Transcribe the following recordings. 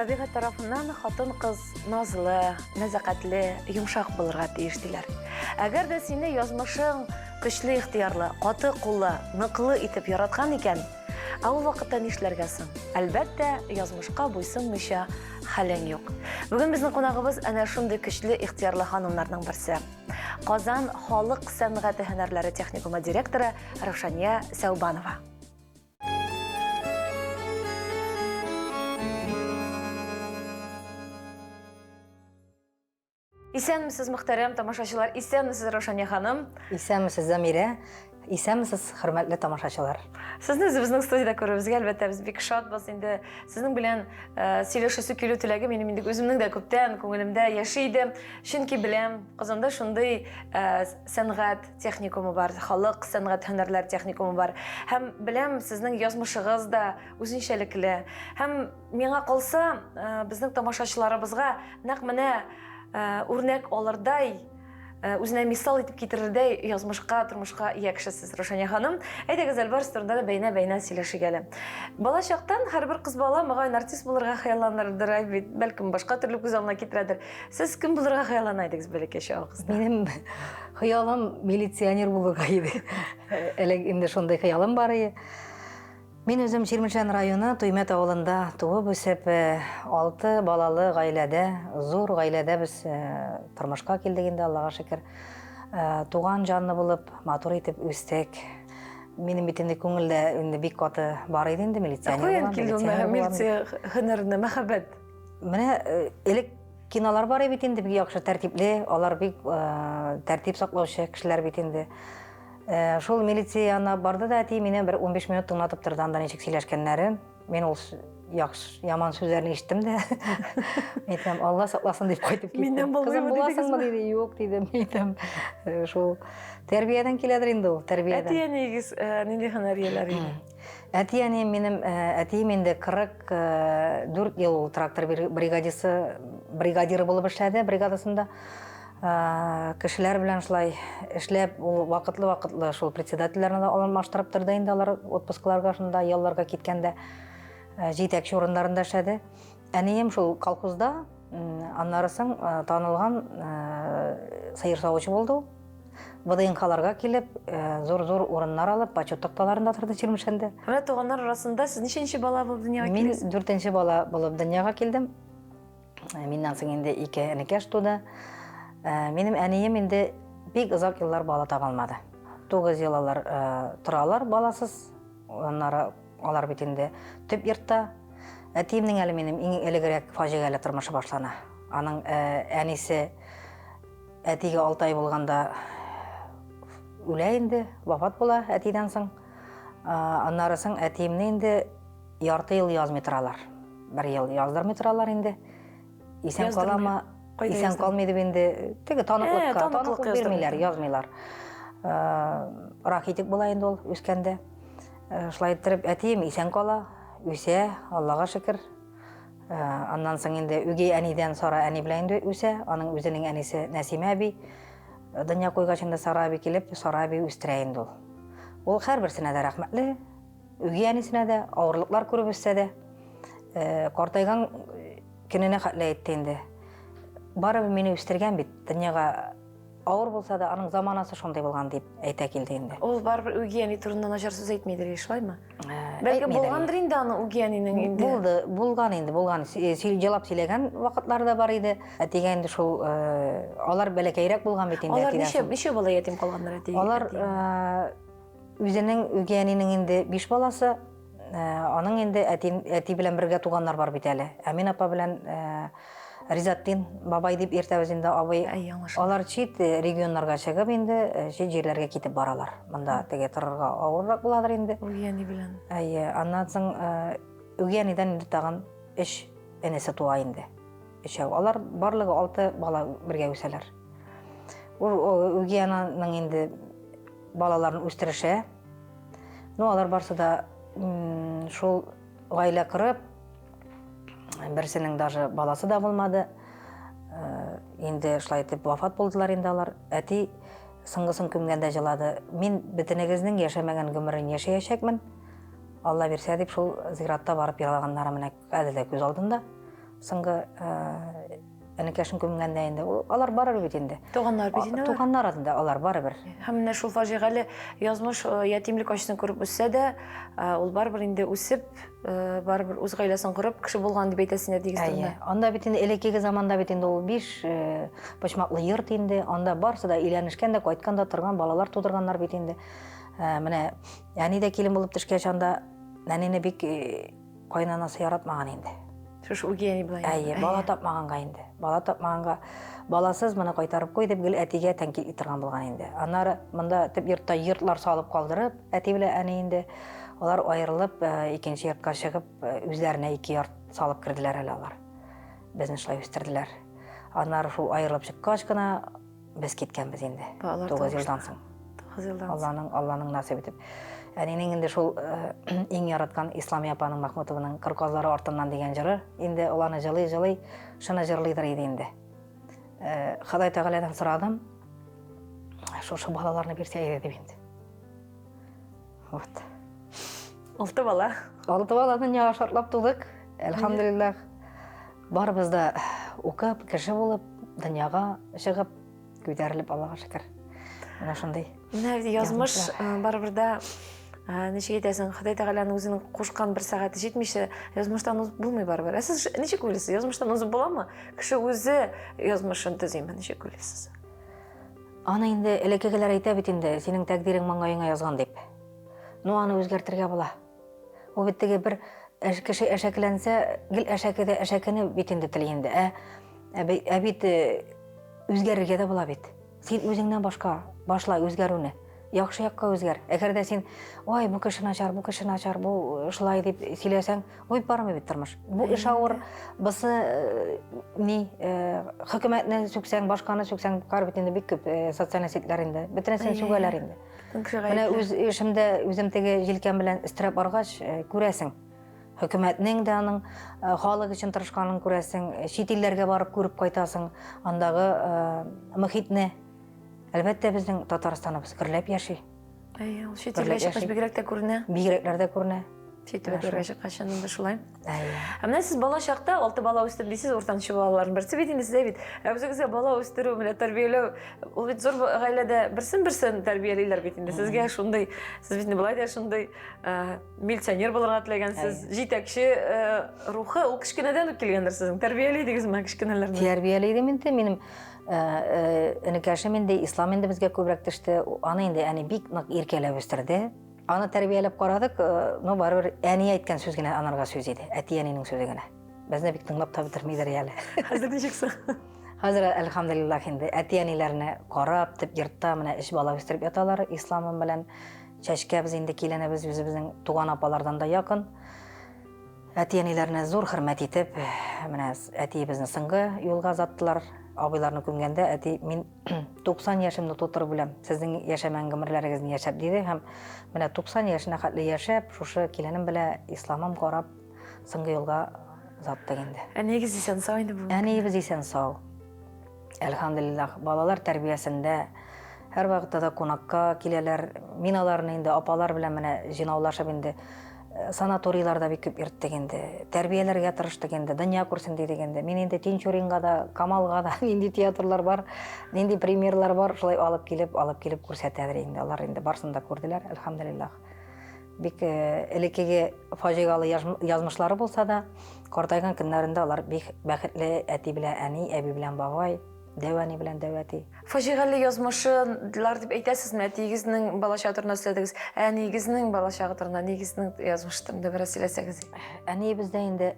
Табигать тарафыннан хатын-кыз назлы, нәзакәтле, йомшак булырга тиеш диләр. Әгәр дә сине язмышың көчле ихтыярлы, каты куллы, ныклы итеп яраткан икән, ә ул вакытта нишләргә соң? Әлбәттә, язмышка буйсынмыйча хәлең юк. Бүген безнең кунагыбыз әнә шундый көчле ихтыярлы ханымнарның берсе. Казан халык сәнгате һөнәрләре техникумы директоры Раушания Сәүбанова. Исәнмесез, мөхтәрәм тамашачылар, исәнмесез, Раушания ханым. Исәнмесез, Замирә. Исәнмесез, хөрмәтле тамашачылар. Сезне үзебезнең студиядә күрүебезгә, әлбәттә, без бик шатбыз. Инде сезнең белән э, сөйләшәсе килү теләге минем инде үземнең дә күптән күңелемдә яши иде. Чөнки беләм, Казанда шундый э, сәнгать техникумы бар, халык сәнгать һөнәрләр техникумы бар. Һәм беләм, сезнең язмышыгыз да үзенчәлекле. Һәм миңа калса, э, безнең тамашачыларыбызга нәкъ менә э, үрнәк алырдай, э, үзенә мисал итеп китерердәй язмышка, тормышка ия кеше сез, Рушания ханым. Әйдәгез, әле барысы турында да бәйнә-бәйнә сөйләшик әле. Бала чактан һәрбер кыз бала мөгаен артист булырга хыялланырдыр, әй бит, бәлкем башка төрле күз алдына китерәдер. Сез кем булырга хыяллана идегез бәләкәй чагыгызда? Минем хыялым милиционер булырга иде. Элек инде шундый хыялым бар иде. Мин үзем Чирмешән районы Туймәт авылында туып үсеп, э, алты балалы гаиләдә, зур гаиләдә без э, тормышка килдек инде, Аллага шөкер. Э, туган җанлы булып, матур итеп үстек. Минем бит инде күңелдә инде бик каты бар иде инде милиционер. Каян килде ул милиция һөнәренә мәхәббәт? Менә элек кинолар бар бит инде, бик яхшы тәртипле, алар бик тәртип саклаучы кешеләр бит инде. Шул милиция янына барды да әти мине бер 15 минут тыңлатып торды анда ничек сөйләшкәннәрен. Мин ул яхшы яман сүзләрне ишеттем дә. Әйтәм, Алла сакласын дип кайтып киттем. Миннән булмыймы Кызым буласыңмы диде, юк дидем. Әйтәм, шул тәрбиядән киләдер инде ул, тәрбиядән. Әти-әниегез нинди һөнәр ияләре иде? Әти-әнием минем, әтием инде 44 ел ул трактор бригадисы, бригадиры булып эшләде бригадасында. Кешеләр белән шулай эшләп, ул вакытлы-вакытлы шул председательләрне дә алмаштырып торды инде алар отпускларга шунда ялларга киткәндә җитәкче урыннарында эшләде. Әнием шул колхозда, аннары соң танылган сыер савучы булды ул. ВДНХларга килеп, зур-зур урыннар алып, почет такталарында торды Чирмешәндә. Менә туганнар арасында сез ничәнче бала булып дөньяга килдегез? Мин дүртенче бала булып дөньяга килдем. Миннән соң инде ике энекәш туды. Минем әнием инде бик озак еллар бала таба алмады. 9 ел алар торалар баласыз. Аннары алар бит инде төп йортта. Әтиемнең әле минем иң элегрәк фаҗигале тормышы башлана. Аның әнисе әтигә 6 ай булганда үлә инде, вафат була әтидән соң. Аннары соң әтиемне инде ярты ел язмый торалар. Бер ел яздырмый торалар инде. Исән каламы? Исән калмый дип инде теге таныклыкка, э, таныклык бирмиләр, язмыйлар. Э, рахитик була инде ул үскәндә. Э, шулай иттереп әтием исән кала, үсә, Аллага шөкер. Аннан соң инде үги әнидән Сара әни белән инде үсә, аның үзенең әнисе Нәсимә әби. Дөнья куйгач инде Сара әби килеп, Сара әби үстерә инде ул. Ул һәрберсенә дә рәхмәтле. Үги әнисенә дә, авырлыклар күреп үссә дә, э, картайган көненә хәтле әйтте инде. Барыбер мине үстергән бит, дөньяга авыр булса да, аның заманасы шундый булган дип әйтә килде инде. Ул барыбер үги әни турында начар сүз әйтмидер, шулаймы? Э, Бәлки булгандыр инде аны үги әнинең инде. Булды, булган инде, булган. Җылап сөйләгән вакытлары да бар иде. Әтигә инде шул, э, алар бәләкәйрәк булган бит инде. Алар ничә, ничә бала ятим калганнар әти? Алар Үзенең үги әнинең инде биш баласы, э, аның инде әти, әти белән бергә туганнар бар бит әле. Әмин апа белән э, Ризаттин бабай дип йөртәбез инде абый. Алар чит э, регионнарга чыгып инде чит җирләргә китеп баралар. Монда теге торырга авыррак буладыр инде. Үги әни белән. Әйе, аннан соң үги әнидән инде тагын өч энесе туа инде. Өчәү. Алар барлыгы алты бала бергә үсәләр. Ул үги ананың инде балаларын үстерешә. Ну, алар барсы да шул гаилә корып, берсенең даже баласы да булмады. Э, инде шулай итеп вафат булдылар инде алар. Әти соңгысын күмгәндә җылады. Мин бөтенегезнең яшәмәгән гомерен яшәячәкмен. Алла бирсә дип шул зиратта барып елаганнары менә әле дә күз алдында. Соңгы энекәшен күмгәндә инде. Алар барыбер бит инде. Туганнар бит инде. Туганнар инде алар барыбер. Һәм менә шул фаҗигале язмыш ятимлек ачысын күреп үссә дә, ул барыбер инде үсеп, барыбер үз гаиләсен корып, кеше булган дип әйтәсең әтиегез турында. Анда бит инде элеккеге заманда бит инде ул биш почмаклы йорт инде. Анда барысы да өйләнешкән дә, кайткан да торган, балалар тудырганнар бит инде. Менә әни дә килен булып төшкәч анда әнине бик кайнанасы яратмаган инде. Шушы үги әни була. Әйе, бала тапмаганга инде. Бала тапмаганга баласыз моны кайтарып куй дип гел әтигә тәнкыйтьли торган булган инде. Аннары монда төп йортта йортлар салып калдырып, әти белән әни инде алар аерылып, э, икенче йортка чыгып, э, үзләренә ике йорт салып керделәр әле алар. Безне шулай үстерделәр. Аннары шул аерылып чыккач кына Без киткәнбез инде. 9 елдан соң. 9 елдан. Алланың Алланың насыйп итеп. Әнинең инде шул э, иң яраткан Исламия апаның Махмутованың Кыр казлары артыннан дигән җыры, инде ул аны җылый-җылый шуны җырлыйдыр иде инде. Э, Ходай Тәгаләдән сорадым, шушы балаларны бирсә иде дип инде. Вот. Алты бала. Алты бала дөньяга шартлап тудык. Әлхәмдулиллаһ. Барыбыз да укып, кеше булып, дөньяга чыгып, күтәрелеп, Аллага шөкер. Менә шундый. Менә язмыш э, барыбер дә э, ничек әйтәсең, Ходай Тәгаләнең үзенең кушкан бер сәгате җитмичә, язмыштан узып булмый барыбер. Ә сез ничек уйлыйсыз? Язмыштан узып буламы? Кеше үзе язмышын төзиме? Ничек уйлыйсыз? Аны инде элеккегеләр әйтә бит инде, синең тәкъдирең маңгаеңа язган дип. Ну, аны үзгәртергә була. Ул бит теге бер кеше әшәкеләнсә, гел әшәке дә әшәкене бит инде тели инде. Ә, ә бит э, үзгәрергә дә була бит. Син үзеңнән башка башла үзгәрүне. Яхшы якка үзгәр. Әгәр дә син, ой, бу кеше начар, бу кеше начар, бу э, шулай дип сөйләсәң, ой, бармый бит тормыш. Бу эш авыр, бусы э, ни, хөкүмәтне сүксәң, башканы сүксәң, бар бит инде бик күп социаль сетьләр инде. Бөтенесен сүгәләр инде. Менә үз эшемдә үзем теге җилкәм белән өстерәп баргач, э, күрәсең. Хөкүмәтнең дә аның э, халык өчен тырышканын күрәсең, э, чит илләргә барып күреп кайтасың, андагы мөхитне. Әлбәттә, безнең Татарстаныбыз гөрләп яши. Әйе, ул чит илгә чыккач бигрәк тә күренә. Бигрәкләр дә күренә. Чит төбәкләргә чыккач, чыннан да шулай. Ә менә сез бала чакта алты бала үстердем дисез, уртанчы балаларның берсе бит инде сездә бит. Ә үзегезгә бала үстерү, менә тәрбияләү, ул бит зур гаиләдә берсен-берсен тәрбиялиләр бит инде. Сезгә шундый, сез бит инде болай да шундый милиционер булырга теләгәнсез, җитәкче рухы ул кечкенәдән үк килгәндер сезнең. Тәрбияли идегезме кечкенәләрне? Тәрбияли идем инде минем энекәшем инде Ислам инде безгә күбрәк төште. Аны инде әни бик нык иркәләп үстерде. Аны тәрбияләп карадык, э, но барыбер әни әйткән сүз генә анарга сүз иде. Әти-әнинең сүзе генә. Безне бик тыңлап та бетермиләр әле. Хәзер ничек соң? Хәзер әлхәмдулиллаһ инде әти-әниләрне карап, төп йортта менә өч бала үстереп яталар Исламым белән. Чәчкәбез инде киленебез үзебезнең туган апалардан да якын. Әти-әниләрне зур хөрмәт итеп, менә әтиебезне соңгы юлга озаттылар. Абыйларны күмгәндә әти мин 90 яшемне тутырып үләм, сезнең яшәмәгән гомерләрегезне яшәп, диде һәм менә 90 яшенә хәтле яшәп, шушы киленем белән исламым карап, соңгы юлга озаттык инде. Әниегез исән сау инде бүген? Әниебез исән сау. Әлхәмдулиллаһ, балалар тәрбиясендә һәрвакытта да кунакка киләләр. Мин аларны инде апалар белән менә җыйнаулашып инде Санаторийларда бик күп йөрттек инде. Тәрбияләргә тырыштык инде, дөнья күрсен дидек инде. Мин инде Тинчуринга да, Камалга да нинди театрлар бар, нинди премьерлар бар, шулай алып килеп, алып килеп күрсәтәдер инде. Алар инде барсын да күрделәр, әлхәмдулиллаһ. Бик э, элеккеге фаҗигале язмышлары булса да, картайган көннәрендә алар бик бәхетле әти белән әни, әби белән бабай. Дәү әни белән дәү әти. Фаҗигале язмышлар дип әйтәсезме? Әтиегезнең балачагы турында сөйләдегез. Ә әниегезнең балачагы турында, әниегезнең язмышы турында бераз сөйләсәгез. Әниебез дә инде,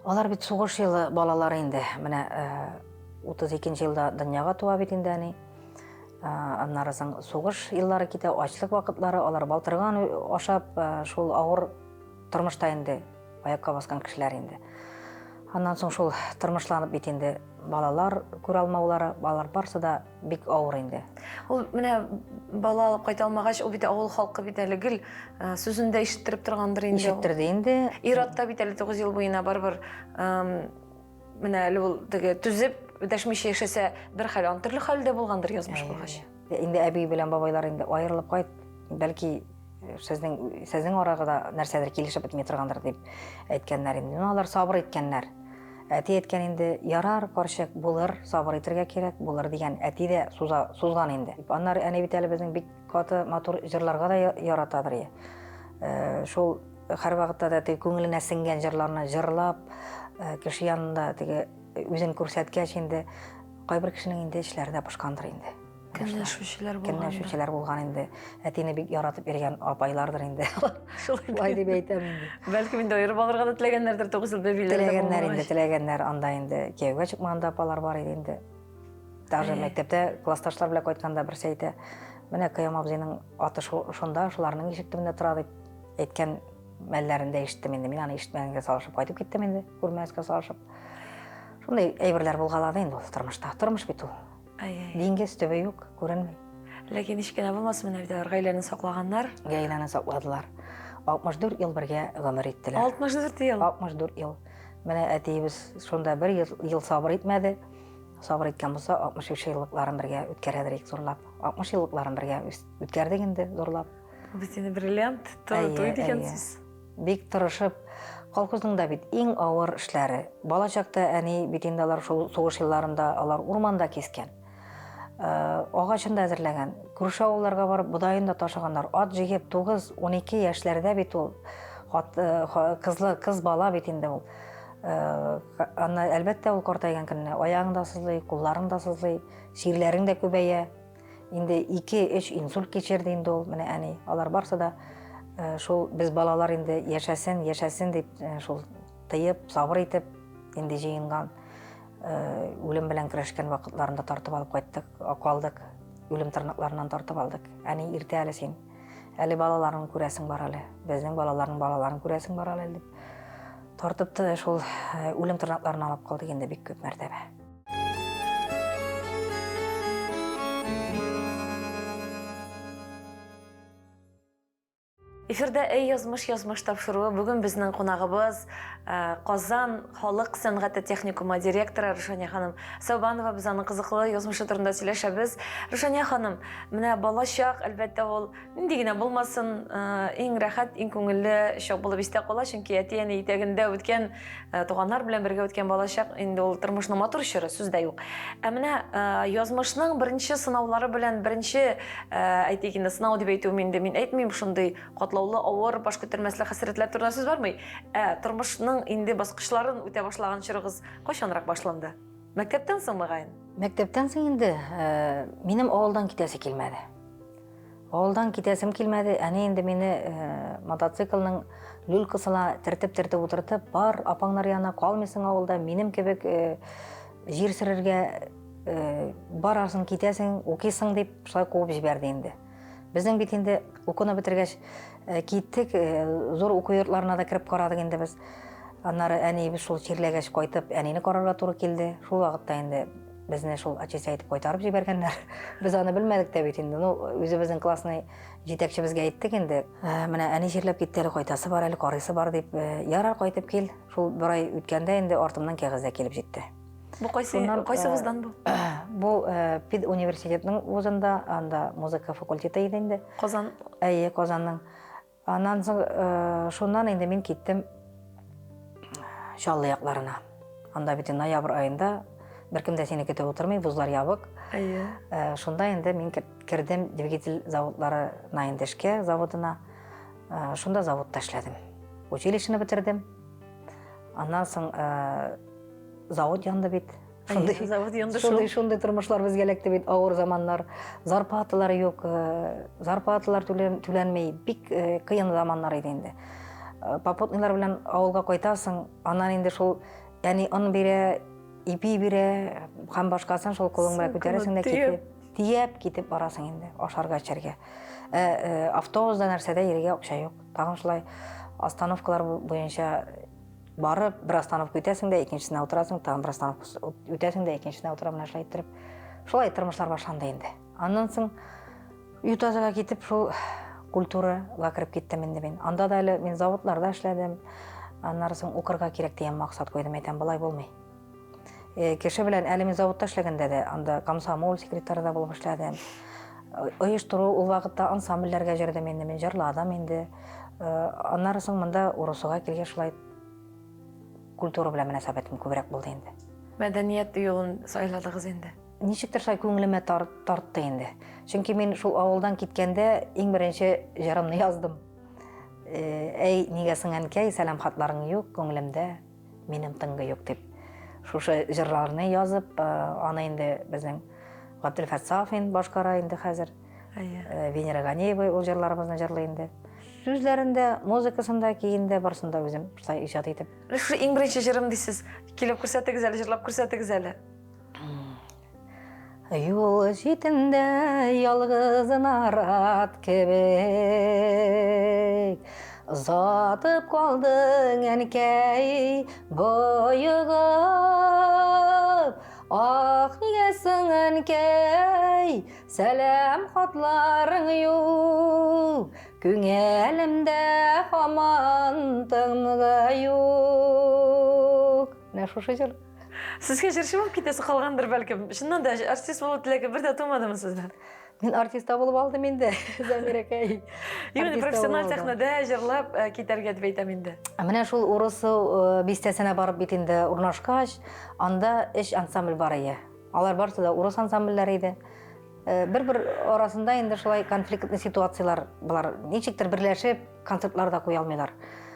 алар бит сугыш елы балалары инде. Менә 32 нче елда дөньяга туа бит инде әни. Аннары соң сугыш еллары китә, ачлык вакытлары, алар балтырган ашап, шул авыр тормышта инде аякка баскан кешеләр инде. Аннан соң шул тормышланып бит инде балалар күрә алмаулары, балалар барсы да бик авыр инде. Ул менә бала алып кайта алмагач, ул бит авыл халкы бит әле гел э, сүзен дә ишеттереп торгандыр инде. Ишеттерде инде. Ир-ат та бит әле 9 ел буена барыбер менә әле ул теге түзеп дәшмичә яшәсә бер хәл, аның төрле хәлдә булгандыр язмыш булгач. Инде әби белән бабайлар инде аерылып кайт, бәлки сезнең сезнең арагыда нәрсәдер килешеп бетми торгандыр дип әйткәннәр инде. Ну, алар сабыр иткәннәр. Әти әйткән инде, ярар, карчык, булыр, сабыр итергә кирәк, булыр дигән. Әти дә суза, сузган инде. Аннары әни бит әле безнең бик каты матур җырларга да яратадыр. Э, шул һәрвакытта да теге күңеленә сеңгән җырларны җырлап, э, кеше янында теге үзен күрсәткәч инде кайбер кешенең инде эчләре дә пошкандыр инде. Көнләшүчеләр булган. Көнләшүчеләр булган инде. Әтине бик яратып йөргән апайлардыр инде. Шулай дип әйтәм инде. Бәлкем инде аерып алырга да теләгәннәрдер, 9 ел бәбиләр. Теләгәннәр инде, теләгәннәр. Анда инде кияүгә чыкмаган да апалар бар иде инде. Даже мәктәптә классташлар белән кайтканда берсе әйтә, менә Кыям абзыйның аты шунда, шуларның ишек төбендә тора дип әйткән мәлләрен дә ишеттем инде. Мин аны ишетмәгәнгә салышып кайтып киттем инде, күрмәскә салышып. Шундый әйберләр булгалады инде ул тормышта. Тормыш бит ул. Диңгез төбе юк, күренми. Ләкин ничек кенә булмасын, менә бит алар гаиләне саклаганнар. Гаиләне сакладылар. 64 ел бергә гомер иттеләр. 64 ел? 64 ел. Менә әтиебез шунда бер ел сабыр итмәде. Сабыр иткән булса, 63 еллыкларын бергә үткәрәдер идек зурлап. 60 еллыкларын бергә үткәрдек инде зурлап. Бу бит инде бриллиант туй дигән сүз. Бик тырышып, колхозның да бит иң авыр эшләре. Бала чакта әни бит инде алар шул сугыш елларында алар урман да кискән. Э, агачын да әзерләгән. Күрше авылларга барып бодаен да ташыганнар. Ат җигеп 9-12 яшьләрдә бит ул. Хат, э, кызлы кыз бала бит инде ул. Э, аны әлбәттә ул картайган көнне аягың да сызлый, кулларың да сызлый, чирләрең дә күбәя. Инде 2-3 инсульт кичерде инде ул, менә әни. Алар барсы да э, шул без балалар инде яшәсен, яшәсен дип э, шул тыеп, сабыр итеп инде җыенган. Э, үлем белән көрәшкән вакытларында тартып алып кайттык, калдык. Үлем тырнакларыннан тартып алдык. Әни, иртә әле син. Әле балаларың күрәсең бар әле. Безнең балаларның балаларын күрәсең бар әле дип. Тартып та шул үлем тырнакларына алып калдык инде бик күп мәртәбә. Эфирда Әй язмыш язмыш тапшыруы. Бүген безнең кунагыбыз э, Казан халык сәнгате техникумы директоры Рушания ханым Саубанова. Без аның кызыклы язмышы турында сөйләшәбез. Рушания ханым, менә балачак, әлбәттә, ул Нинди генә булмасын, э, иң рәхәт, иң күңелле чак булып истә кала, чөнки әти-әни итәгендә үткән, э, туганнар белән бергә үткән балачак инде ул тормышның матур чоры, сүз дә юк. Ә менә э, язмышның беренче сынаулары белән беренче, әйтик инде, сынау дип әйтүем инде мин әйтмим, шундый катлаулы, авыр, баш күтәрмәслек хәсрәтләр турында сүз бармый. Ә тормышның инде баскычларын үтә башлаган чорыгыз кайчанрак башланды? Мәктәптән соң, мөгаен? Мәктәптән соң инде минем авылдан китәсе килмәде. Авылдан китәсем килмәде, әни инде мине э, мотоциклның люлькасына тертеп-тертеп утыртып, бар, апаңнар янына калмыйсың авылда, минем кебек э, җир сөрергә э, барасың, китәсең, укыйсың дип шулай куып җибәрде инде. Безнең бит инде укуны бетергәч э, киттек, э, зур уку йортларына да кереп карадык инде без. Аннары әниебез шул чирләгәч кайтып, әнине карарга туры килде. Шул вакытта инде Безне шул отчислять итеп кайтарып җибәргәннәр. Без аны белмәдек тә бит инде. Ну, үзебезнең классный җитәкчебезгә әйттек инде. Э, менә әни чирләп китте әле, кайтасы бар әле, карыйсы бар дип. Э, ярар, кайтып кил. Шул бер ай үткәндә инде артымнан кәгазь дә килеп җитте. Бу кайсы, Шуннан, кайсы э, вуздан бу? Бу педуниверситетның вузында, анда музыка факультеты иде инде. Казан. Әйе, Казанның. Аннан соң э, шуннан инде мин киттем Чаллы якларына. Анда бит ноябрь аенда беркем дә сине көтеп утырмый, вузлар ябык. Әйе. Э, шунда инде мин кердем двигатель заводларына инде эшкә, заводына. Э, шунда заводта эшләдем. Училищены бетердем. Аннан соң завод янды бит. Шундый, завод янды шул. Шундый, шундый тормышлар безгә эләкте бит, авыр заманнар. Зарплаталар юк, э, зарплаталар түләнмей, бик э, кыен заманнар иде инде. Э, попутныйлар белән авылга кайтасың, аннан инде шул әни он бирә, ипи бирә һәм башкасын шул кулың белән күтәрәсең дә китеп, тиеп китеп барасың инде ашарга эчәргә. Ә, автобуста нәрсәдә йөрергә акча юк. Тагын шулай остановкалар буенча Барып, бер остановка үтәсең дә, икенчесенә утырасың, тагын бер остановка үтәсең дә, икенчесенә утыра, менә шулай иттереп. Шулай тормышлар башланды инде. Аннан соң Ютазыга китеп, шул культурага кереп киттем инде мин. Анда да әле мин заводларда эшләдем. Аннары соң укырга кирәк дигән максат куйдым, әйтәм, болай булмый. Э, кеше белән әле мин заводта эшләгәндә дә, анда комсомол секретаре да булып эшләдем. Э, оештыру ул вакытта ансамбльләргә йөрдем инде, мин җырладым инде. Э, аннары соң монда Урысуга килгәч шулай культура белән мөнәсәбәтем күбрәк булды инде. Мәдәният юлын сайладыгыз инде. Ничектер шулай күңелемә тар, тартты инде. Чөнки мин шул авылдан киткәндә иң беренче җырымны яздым. Э, әй, нигә соң әнкәй, сәлам хатларың юк, күңелемдә минем тынгы юк дип. Шушы җырларны язып, э, аны инде безнең Габделфәт Сафин башкара инде хәзер. Әйе. Э, Венера Ганеева ул җырларыбызны җырлый инде. Сүзләрен дә, музыкасын да, көен дә, барысын да үзем шулай иҗат итеп. Менә шушы иң беренче җырым дисез. Килеп күрсәтегез әле, җырлап күрсәтегез әле. Юл читендә ялгыз нарат кебек Озатып калдың, әнкәй, боегып. Ах, нигә соң, әнкәй, сәлам хатларың юк, Күңелемдә һаман тынгы юк. Менә шушы җыр. Сезгә җырчы булып китәсе калгандыр, бәлкем. Чыннан да артист булу теләге бер дә тумадымы сездә? Мин артист та булып алдым инде, Замирәкәй. Юк, инде профессиональ сәхнәдә җырлап э, китәргә дип әйтәм инде. Менә шул Урысу э, бистәсенә барып бит инде урнашкач, анда өч ансамбль бар иде. Алар барысы да урыс ансамбльләре иде. Э, бер-бер арасында инде шулай конфликтный ситуацияләр болар ничектер берләшеп концертлар да куя алмыйлар.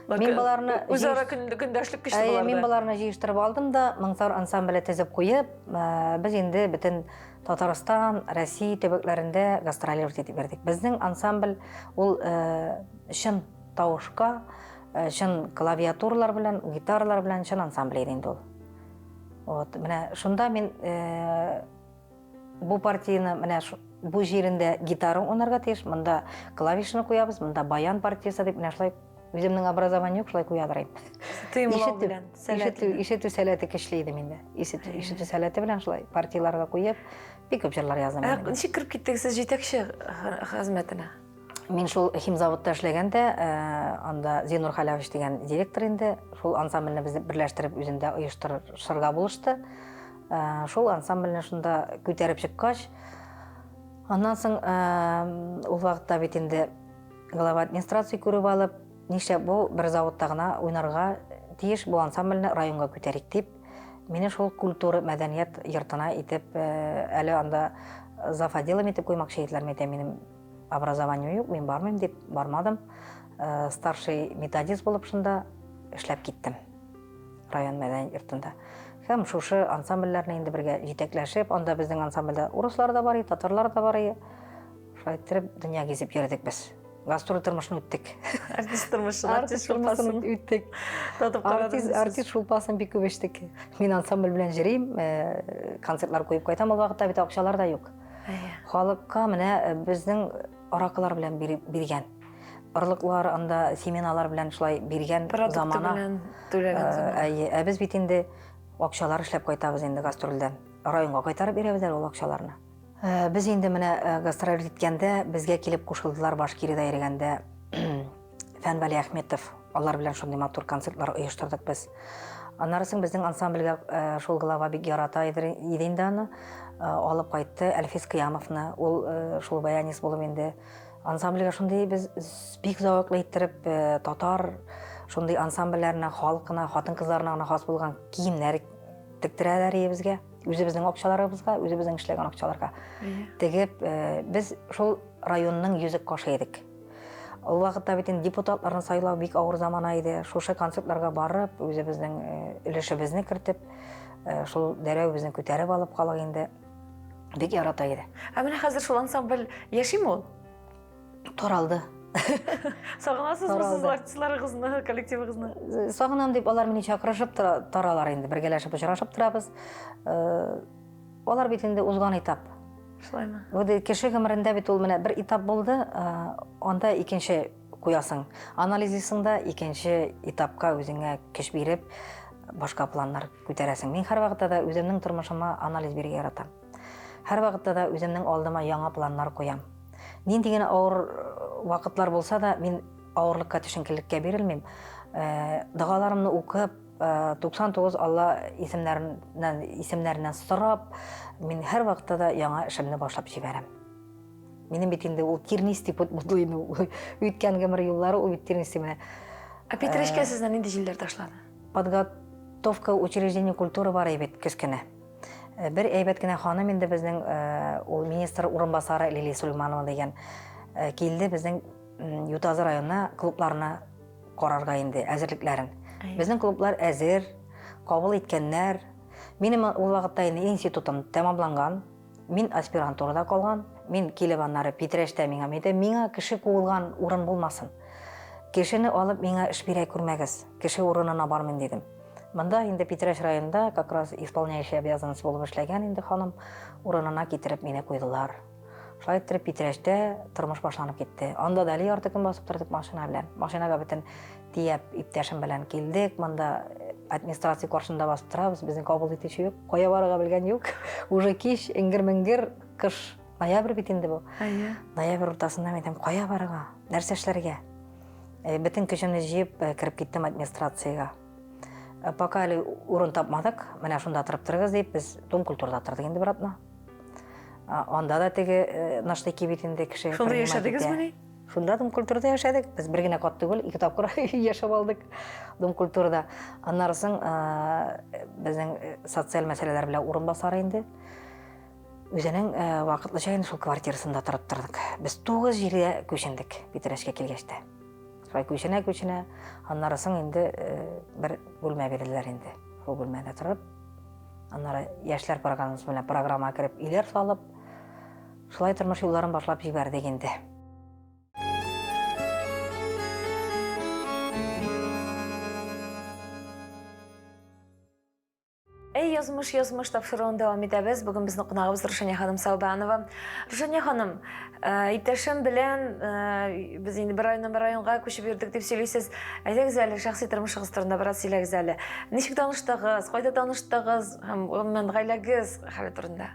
Мин боларны үзара көндәшлек көчле боларда. Мин боларны җыештырып алдым да, Моңсар ансамбле төзеп куеп, э, без инде бөтен Татарстан, Россия төбәкләрендә гастролировать итеп йөрдек. Безнең ансамбль ул э, чын тавышка, чын клавиатуралар белән, гитаралар белән чын ансамбль иде инде ул. Вот, менә шунда мин Бу партияне менә бу җирендә гитара уйнарга тиеш, монда клавишны куябыз, монда баян партиясе дип менә шулай үземнең образование юк, шулай куядыр идем. Тыймлау белән, сәләт. Ишетү, сәләте көчле иде миндә. Ишетү, ишетү сәләте белән шулай партияләргә куеп, бик күп җырлар яздым. Ә ничек кереп киттегез сез җитәкче хезмәтенә? Мин шул химзаводта эшләгәндә, э, анда Зинур Халявич дигән директор инде, шул ансамбльне безне берләштереп үзендә оештырырга булышты. Э, шул ансамбльне шунда күтәреп чыккач, аннан соң э, ул вакытта бит инде глава администрация күреп алып, нишләп бу бер заводта гына уйнарга тиеш, бу ансамбльне районга күтәрик дип, мине шул культура мәдәният йортына итеп, э, әле анда зав отделом итеп куймакчы иделәр, мин әйтәм, минем образование юк, мин бармыйм дип бармадым. Старший методист булып шунда эшләп киттем. Район мәдәният йортында. Һәм шушы ансамбльләрне инде бергә җитәкләшеп, анда безнең ансамбльдә урыслар да бар иде, татарлар да бар иде. Шулай иттереп дөнья гизеп йөрдек без. Гастроль тормышын үттек. Артист тормышын, артист шулпасын үттек. Татып карадыгыз. Артист, артист шулпасын бик күп эчтек. Мин ансамбль белән йөрим, э, концертлар куеп кайтам, ул вакытта бит акчалар да юк. Халыкка менә э, безнең аракылар белән биргән. Орлыклар анда семеналар белән шулай биргән замана. Белән түләгән э, замана. Әйе, ә без бит инде акчалар эшләп кайтабыз инде гастрольдән. Районга кайтарып бирәбез әле ул акчаларны. Э, без инде менә э, гастроль иткәндә безгә килеп кушылдылар Башкириядә йөргәндә Фән Вәлиәхметов. Алар белән шундый матур концертлар оештырдык без. Аннары соң безнең ансамбльгә шул глава бик ярата иде инде аны. Алып кайтты Әлфис Кыямовны. Ул шул баянист булып инде Ансамбльгә шундый без бик зәвыклы иттереп э, татар шундый ансамбльләренә, халкына, хатын-кызларына гына хас булган киемнәр тектерәләр иде безгә. Үзебезнең акчаларыбызга, үзебезнең эшләгән акчаларга. Тегеп, э, без шул районның йөзек кашы идек. Ул вакытта бит инде депутатларны сайлау бик авыр замана иде. Шушы концертларга барып, үзебезнең э, өлешебезне кертеп, шул дәрәүебезне күтәреп алып калык инде. Бик ярата иде. Ә менә хәзер шул ансамбль яшиме ул? Таралды. Сагынасызмы сез артистларыгызны, коллективыгызны? Э, сагынам дип алар мине чакырышып торалар инде, бергәләшеп очрашып торабыз. Э, алар бит инде узган этап. Шулаймы? Вот кеше гомерендә бит ул менә бер этап булды, э, анда икенче куясың. Анализлыйсың да икенче этапка үзеңә көч биреп, башка планнар күтәрәсең. Мин һәрвакытта да үземнең тормышыма анализ бирергә яратам. Һәрвакытта да үземнең алдыма яңа планнар куям. Нинди генә авыр э, вакытлар булса да, мин авырлыкка, төшенкелеккә бирелмим. Э, догаларымны укып, 99 э, Алла исемнәреннән исемнәреннән сорап, мин һәрвакытта да яңа эшемне башлап җибәрәм. Минем бит инде ул тернистый путь булды инде. Үткән гомер юллары ул бит тернистый менә. Ә Питрәчкә сезне нинди җилләр ташлады? Подготовка. Подготовка учреждений культуры бар бит кечкенә. Бер әйбәт кенә ханым инде безнең ул министр урынбасары Лилия Сулейманова дигән килде безнең Ютазы районына клубларны карарга инде әзерлекләрен. Безнең клублар әзер, кабул иткәннәр. Минем ул вакытта инде институтым тәмамланган. Мин аспирантурада калган. Мин килеп аннары Питрәчтә миңа әйтә, миңа кеше куылган урын булмасын. Кешене алып миңа эш бирә күрмәгез. Кеше урынына бармыйм дидем. Монда инде Питрәч районында как раз исполняющий обязанность булып эшләгән инде ханым урынына китереп мине куйдылар. Шулай иттереп Питрәчтә тормыш башланып китте. Анда да әле ярты көн басып тордык машина белән. Машинага бөтен тияп иптәшем белән килдек. Монда администрация каршында басып торабыз. Безне кабул итүче юк. Кая барырга белгән юк. Уже кич, эңгер-меңгер, кыш. Ноябрь бит инде бу. Әйе. Ноябрь уртасында мин әйтәм, кая барырга? Нәрсә эшләргә? Бөтен көчемне җыеп кереп киттем администрациягә. Пока әле урын тапмадык, менә шунда торып торыгыз дип, без Дом культурада тордык инде бер атна. Анда да теге наштыки бит инде кеше. Шунда яшәдегезмени? Шунда Дом культурада яшәдек. Без бер генә кат түгел, ике тапкыр яшәп алдык Дом культурада. Аннары соң безнең социаль мәсьәләләр белән урынбасары инде. Үзенең вакытлыча инде шул квартирасында торып тордык. Без 9 җиргә күчендек Питрәчкә килгәч тә. Шулай күченә-күченә, аннары соң инде бер бүлмә бирделәр инде. Шул бүлмәдә торып, аннары яшьләр программасы белән программа кереп өйләр салып, шулай тормыш юлларын башлап җибәрдек инде. Әй, язмыш, язмыш тапшыруын дәвам итәбез. Бүген безнең кунагыбыз Рушания ханым Саубанова. Рушания ханым, иптәшем белән без инде бер районнан бер районга күчеп йөрдек дип сөйлисез. Әйдәгез әле, шәхси тормышыгыз турында бераз сөйләгез әле. Ничек таныштыгыз, кайда таныштыгыз һәм гомумән гаиләгез хәле турында?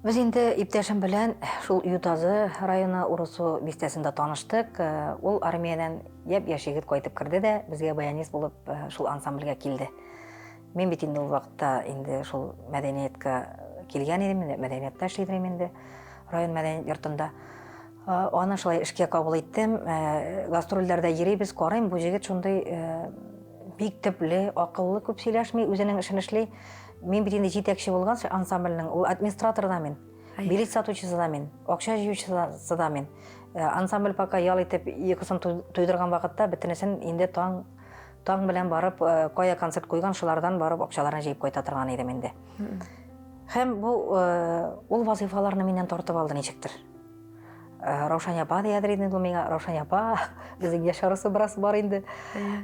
Без инде иптәшем белән шул Ютазы районы Урысу бистәсендә таныштык. Ул армиядән япь-яшь егет кайтып керде дә, безгә баянист булып шул ансамбльгә килде. Мин бит инде ул вакытта инде шул мәдәнияткә килгән идем, инде мәдәниятта эшли идем инде, район мәдәният йортында. Аны шулай эшкә кабул иттем. Гастрольләрдә йөрибез, карыйм, бу җегет шундый бик төпле, акыллы, күп сөйләшми, үзенең эшен эшли. Мин бит инде җитәкче булган ансамбльнең, ул администратор да мин, билет сатучысы да мин, акча җыючысы да мин. Ансамбль пока ял итеп йокысын туйдырган вакытта бөтенесен инде таң таң белән барып, кая концерт куйган, шулардан барып акчаларны җыеп кайта торган идем инде. Һәм бу ул вазыйфаларны миннән тартып алды ничектер. Раушания апа диядер инде ул миңа. Раушания апа, безнең яшь арасы бераз бар инде.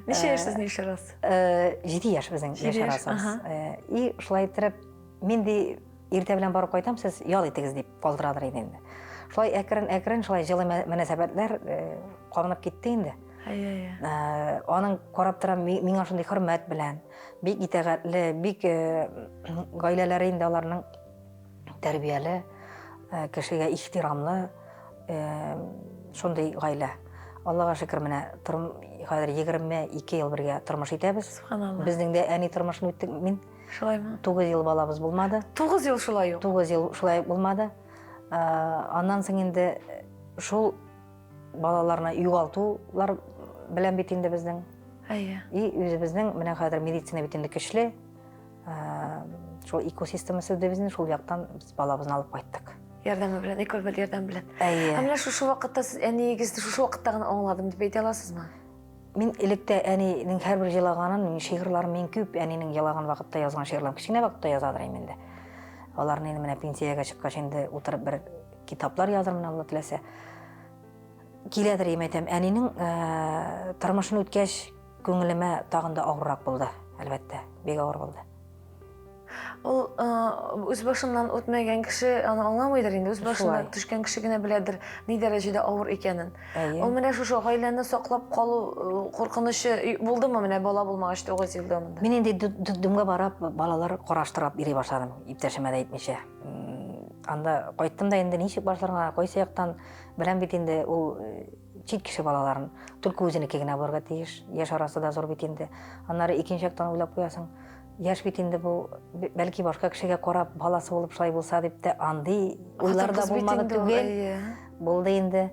Ничә яшь сезнең яшь арасы? 7 яшь безнең яшь арасыбыз. И шулай иттереп, мин ди иртә белән барып кайтам, сез ял итегез дип калдырадыр иде инде. Шулай әкрен-әкрен шулай җылы мөнәсәбәтләр кабынып китте инде. Әйе, Аның карап торам, миңа шундый хөрмәт белән, бик итагатьле, бик гаиләләре инде аларның тәрбияле, кешегә ихтирамлы шундый гаилә. Аллага шөкер, менә хәзер 22 ел бергә тормыш итәбез. Субханалла. Безнең дә әни тормышын үттек мин. Шулаймы? 9 ел балабыз булмады. 9 ел шулай ук. 9 ел шулай булмады. Аннан соң инде шул балаларны югалтулар белән бит инде безнең. Әйе. И үзебезнең менә хәзер медицина бит инде көчле. Шул экосистемасы дибез инде, шул яктан без балабызны алып кайттык. Ярдәме белән, экобел ярдәм белән. Әйе. Ә менә шушы вакытта сез әниегезне шушы вакытта гына аңладым дип әйтә аласызмы? Мин электә әнинең һәрбер җылаганын, мин шигырьләрем мин күп әнинең елаган вакытта язган шигырьләрем кечкенә вакытта язадыр инде инде. Аларны инде менә пенсиягә чыккач инде утырып бер китаплар язырмын, Алла теләсә. Киләдер, әйтәм, әнинең тормышын үткәч, күңелемә тагын да авыррак булды, әлбәттә, бик авыр булды. Ул үз башыннан үтмәгән кеше аны аңламыйдыр инде, үз башыннан төшкән кеше генә беләдер, ни дәрәҗәдә авыр икәнен. Ул менә шушы гаиләне саклап калу куркынычы булдымы менә бала булмагач 9 ел дәвамында? Мин инде детдомга барып, балалар караштырып йөри башладым, иптәшемә дә әйтмичә. Анда кайттым да инде ничек башларга, кайсы яктан беләм бит инде ул чит кеше балаларын, только үзенеке генә булырга тиеш. Яшь арасы да зур бит инде. Аннары икенче яктан уйлап куясың. Яшь бит инде бу, бәлки башка кешегә карап баласы булып шулай булса дип тә андый уйлар да булмады түгел. Булды инде.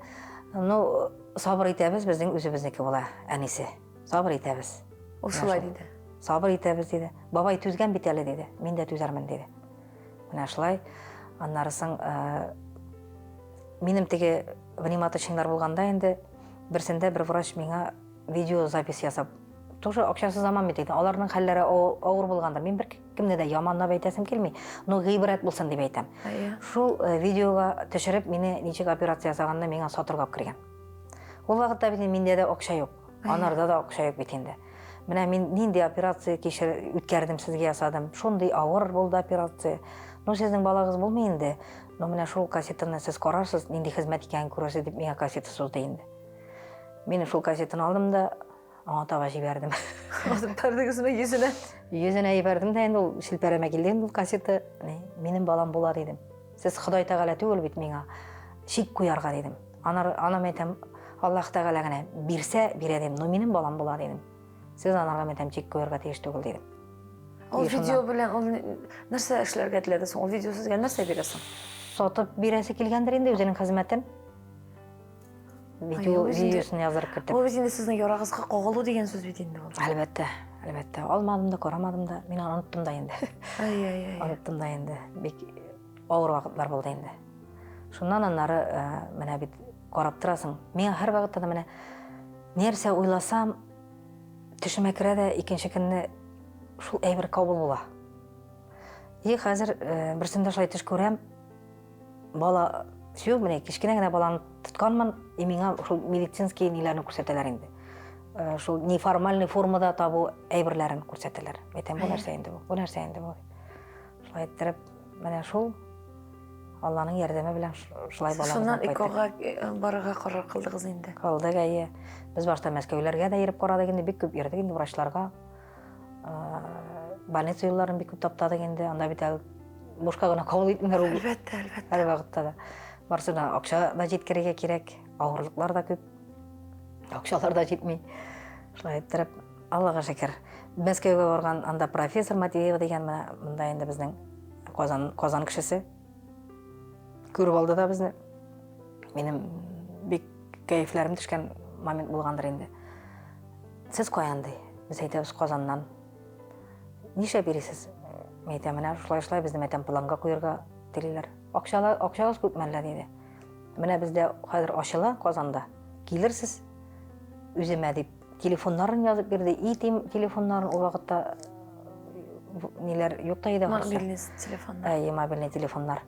Ну, сабыр итәбез, безнең үзебезнеке була әнисе. Сабыр итәбез. Ул шулай диде. Сабыр итәбез, диде. Бабай түзгән бит әле, диде. Мин дә түзәрмен, диде. Менә шулай. Аннары соң э, минем теге внематочныйлар булганда инде берсендә бер врач миңа видеозапись ясап тоже акчасыз заман бит инде. Аларның хәлләре авыр булгандыр. Мин бер кемне дә яманлап әйтәсем килми, но гыйбрәт булсын дип әйтәм. Шул э, видеога төшереп мине ничек операция ясаганны миңа сатырга алып кергән. Ул вакытта бит миндә дә акча юк. Анарда да акча юк бит инде. Менә мин нинди операция кичер үткәрдем сезгә ясадым. Шундый авыр булды операция. Ну, сезнең балагыз булмый инде. Но менә шул кассетаны сез карарсыз, нинди хезмәт икәнен күрерсез дип миңа кассета сузды инде. Мин шул кассетаны алдым да аңа таба җибәрдем. Атып бәрдегезме йөзенә? Йөзенә җибәрдем дә инде ул шелпәрәмә килде инде ул кассета. Минем балам була дидем. Сез Ходай Тәгалә түгел бит миңа. Чик куярга дидем. Анар, анам әйтәм, Аллаһ Тәгалә генә бирсә, бирә дидем. Но минем балам була дидем. Сез анарга әйтәм, чик куярга тиеш түгел дидем. Ул видео белән ул нәрсә эшләргә теләде соң? Ул видео сезгә нәрсә бирә соң? Сатып бирәсе килгәндер инде үзенең хезмәтен. Видео, видеосын яздырып кертеп. Ул бит инде сезнең ярагызга кагылу дигән сүз бит инде ул. Әлбәттә, әлбәттә. Алмадым да, карамадым да. Мин аны оныттым да инде. Ай-ай-ай. Оныттым да инде. Бик авыр вакытлар булды инде. Шуннан аннары э, менә бит карап торасың. Миңа һәрвакытта да менә нәрсә уйласам, төшемә керә дә икенче көнне шул әйбер кабул була. И хәзер э, берсендә шулай төш күрәм. Бала все, менә кечкенә генә баланы тотканмын, и миңа шул медицинский ниләрне күрсәтәләр инде. Э, шул неформальный формада табу әйберләрен күрсәтәләр. Әйтәм, бу нәрсә инде бу? Бу нәрсә инде бу? Шулай иттереп, менә шул Алланың ярдәме белән шулай балабызны Шуннан ИКОга э, барырга карар кылдыгыз инде. Кылдык, әйе. Без башта Мәскәүләргә дә йөреп карадык инде, бик күп йөрдек инде врачларга. Э, больница юлларын бик күп таптадык инде. Анда бит әле бушка гына кабул итмиләр ул. Әлбәттә, әлбәттә. Һәр вакытта да. Барысына акча да җиткерергә кирәк, авырлыклар да күп. Акчалар да җитми. Шулай иттереп, Аллага шөкер. Мәскәүгә барган анда профессор Матвеева дигән менә монда инде безнең Казан, Казан кешесе. Күреп алды да безне. Минем бик кәефләрем төшкән момент булгандыр инде. Сез каян ди? Без әйтәбез Казаннан. Нишләп йөрисез? Мин әйтәм, менә шулай шулай безне әйтәм планга куярга телиләр. Акчалар, акчагыз күпме әллә диде. Менә бездә хәзер ачыла Казанда. Килерсез үземә дип телефоннарын язып бирде. И телефоннарын ул вакытта ниләр юк та иде. Мобильный телефоннар. Әйе, мобильный телефоннар.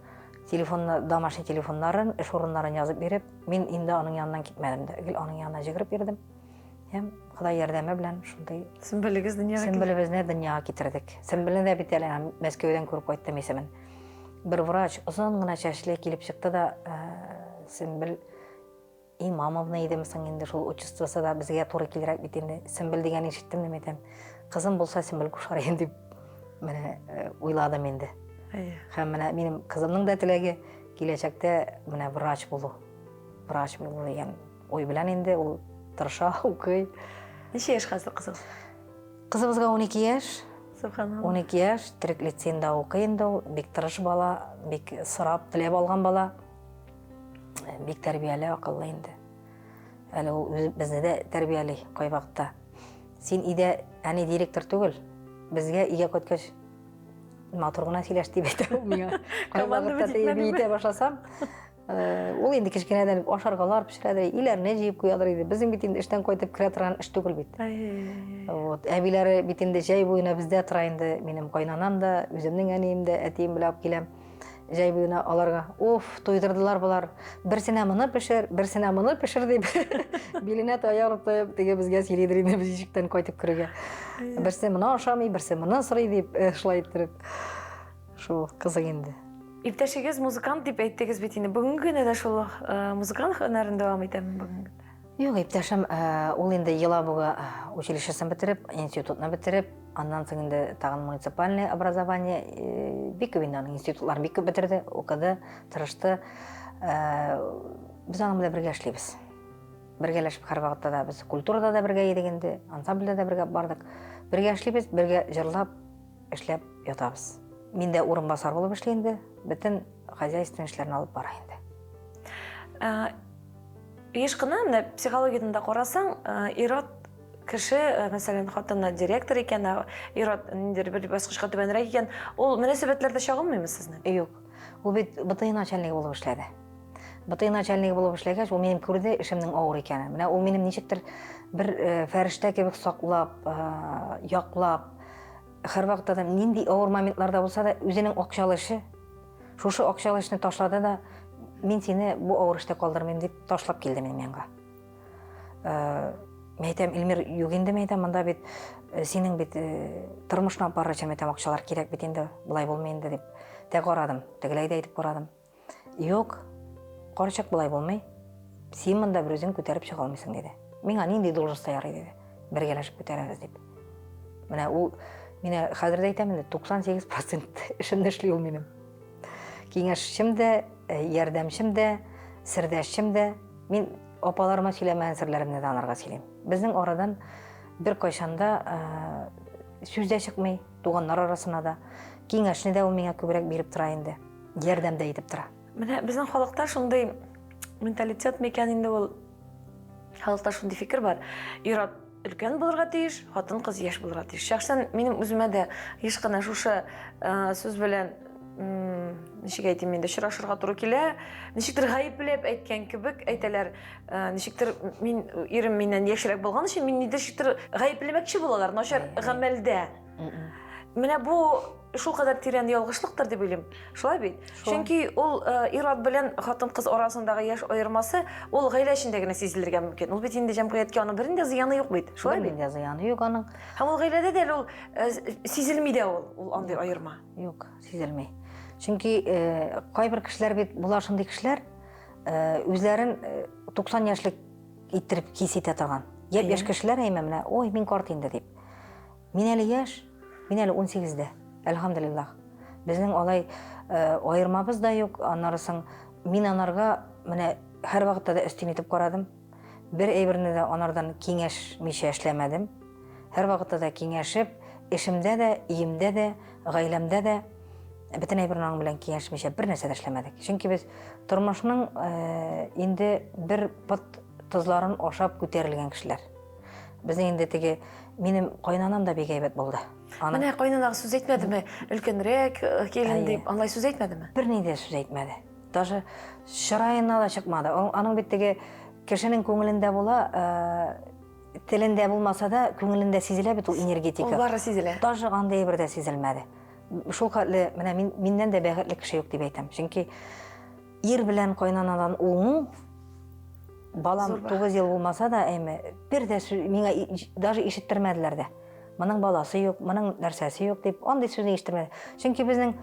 Телефонны, домашний телефоннарын, эш урыннарын язып биреп, мин инде аның яныннан китмәдем дә. Гел аның янына җигереп йөрдем. Һәм Ходай ярдәме белән шундый Сөмбелегез дөньяга Сөмбелебезне дөньяга китердек. Сөмбелне дә бит әле Мәскәүдән күреп кайттым исемен. Бер врач озын гына чәчле килеп чыкты да, э, Сөмбел Имамовна идеме соң инде шул отчествосы да безгә туры килерәк бит инде. Сөмбел дигән ишеттем дә әйтәм. Кызым булса Сөмбел кушар идем дип менә э, уйладым инде. Әйе. Һәм менә минем кызымның да теләге киләчәктә менә врач булу. Врач булу дигән уй белән инде ул тырыша, укый. Ничә яшь хәзер кызыгыз? Кызыбызга 12 яшь. Субханалла. 12 яшь, Төрек лицеенда укый инде ул. Бик тырыш бала, бик сорап, теләп алган бала. Бик тәрбияле, акыллы инде. Әле ул үзе безне дә тәрбияли кайвакытта. Син өйдә әни директор түгел, безгә өйгә кайткач матур гына сөйләш дип әйтә ул миңа. Кайвакытта итә башласам, э, ул инде кечкенәдән ашаргалар пешерәдер, өйләрне җыеп куядыр иде. Безнең бит инде эштән кайтып керә торган эш түгел бит. Вот, әбиләре бит инде җәй буена бездә тора инде. Минем кайнанам да, үземнең әнием дә, әтием белән алып киләм. Җәй буена аларга, уф, туйдырдылар болар. Берсенә моны пешер, берсенә моны пешер дип, биленә таянып таянып теге безгә сөйлидер инде без ишектән кайтып керүгә. Берсе моны ашамый, берсе моны сорый дип, э, шулай иттереп. Шул кызык инде. Иптәшегез музыкант дип әйттегез бит инде. Бүгенге көндә дә шул э, музыкант һөнәрен дәвам итәме бүгенге көндә? Юк, иптәшем, э, ул инде Елабуга э, училищесын бетереп, институтны бетереп, аннан соң инде тагын муниципальное образование, э, бик күп инде аның институтларын бик күп бетерде, укыды, тырышты. Без аның белән бергә эшлибез. Бергәләшеп һәрвакытта да без культурада да бергә идек инде, ансамбльдә дә бергә бардык. Бергә эшлибез, бергә җырлап, эшләп ятабыз. Мин дә урынбасар булып эшли инде, бөтен хозяйственный эшләрне алып бара инде. Еш кына менә психологиядан да карасаң, ир-ат кеше, мәсәлән, хатыны директор икән, ә ир-ат ниндидер бер баскычка түбәнрәк икән, ул мөнәсәбәтләрдә чагылмыймы сезнең? Юк. Ул бит БТИ начальнигы булып эшләде. БТИ начальнигы булып эшләгәч, ул минем күрде эшемнең авыр икәнен. Менә ул минем ничектер бер фәрештә кебек саклап, яклап, һәрвакытта да нинди авыр моментларда булса да, үзенең акчалы эше, шушы акчалы эшне ташлады да, мин сине бу авыр эштә калдырмыйм дип ташлап килде минем янга. Мин әйтәм, Илмир, юк инде, мин әйтәм, монда бит синең бит тормышны алып барыр өчен, мин әйтәм, акчалар кирәк бит инде, болай булмый инде дип. Тә карадым, тегеләй дә әйтеп карадым. Юк, карчык, болай булмый. Син монда бер үзең күтәреп чыга алмыйсың, диде. Миңа нинди должностьта ярый, диде. Бергәләшеп күтәрәбез дип. Менә ул, менә хәзер дә әйтәм инде, 98% эшемне эшли ул минем. Киңәшчем дә, ярдәмчем дә, сердәшчем дә. Мин апаларыма сөйләмәгән серләремне дә анарга сөйлим. Безнең арадан беркайчан да сүз дә чыкмый, туганнар арасына да. Киңәшне дә ул миңа күбрәк биреп тора инде. Ярдәм дә итеп тора. Менә безнең халыкта шундый менталитет микән инде ул? Халыкта шундый фикер бар. Ир-ат өлкән булырга тиеш, хатын-кыз яшь булырга тиеш. Шәхсән минем үземә дә еш кына шушы сүз белән ничек әйтим инде, очрашырга туры килә. Ничектер гаепләп әйткән кебек әйтәләр. Ничектер мин ирем миннән яшьрәк булган өчен мин ничектер гаепләмәкче булалар начар гамәлдә. Менә бу шул кадәр тирән ялгышлыктыр дип уйлыйм. Шулай бит? Чөнки ул ир-ат белән хатын-кыз арасындагы яшь аермасы ул гаилә эчендә генә сизелергә мөмкин. Ул бит инде җәмгыятькә аның бернинди зыяны юк бит. Шулай бит? Бернинди зыяны юк аның. Һәм ул гаиләдә дә әле ул сизелми дә ул, ул андый аерма. Юк, сизелми. Чөнки кайбер кешеләр бит була шундый кешеләр, үзләрен 90 яшьлек иттереп хис итә торган. Япь-яшь кешеләр әйме менә, ой, мин карт инде дип. Мин әле яшь, мин әле 18-дә, әлхәмдулиллаһ. Безнең алай аермабыз да юк, аннары соң мин анарга менә һәрвакытта да өстен итеп карадым. Бер әйберне дә анардан киңәшмичә эшләмәдем. Һәрвакытта да киңәшеп, эшемдә дә, өемдә дә, гаиләмдә дә бөтен әйберне аның белән киңәшмичә бер нәрсә дә эшләмәдек. Чөнки без тормышның инде бер пот тозларын ашап күтәрелгән кешеләр. Безнең инде теге минем кайнанам да бик әйбәт булды. Аның... Менә кайнанагыз сүз әйтмәдеме? Өлкәнрәк килен дип, алай сүз әйтмәдеме? Берни дә сүз әйтмәде. Даже чыраена да чыкмады. Аның бит теге кешенең күңелендә була, телендә булмаса да, күңелендә сизелә бит ул энергетика. Ул бары сизелә. Даже андый әйбер дә сизелмәде. Шул хәтле, менә мин, миннән дә бәхетле кеше юк дип әйтәм. Чөнки ир белән кайнанадан уңу, балам 9 ел булмаса да, әйме, бер дә миңа даже ишеттермәделәр дә. Моның баласы юк, моның нәрсәсе юк дип, андый сүзне ишеттермәде. Чөнки безнең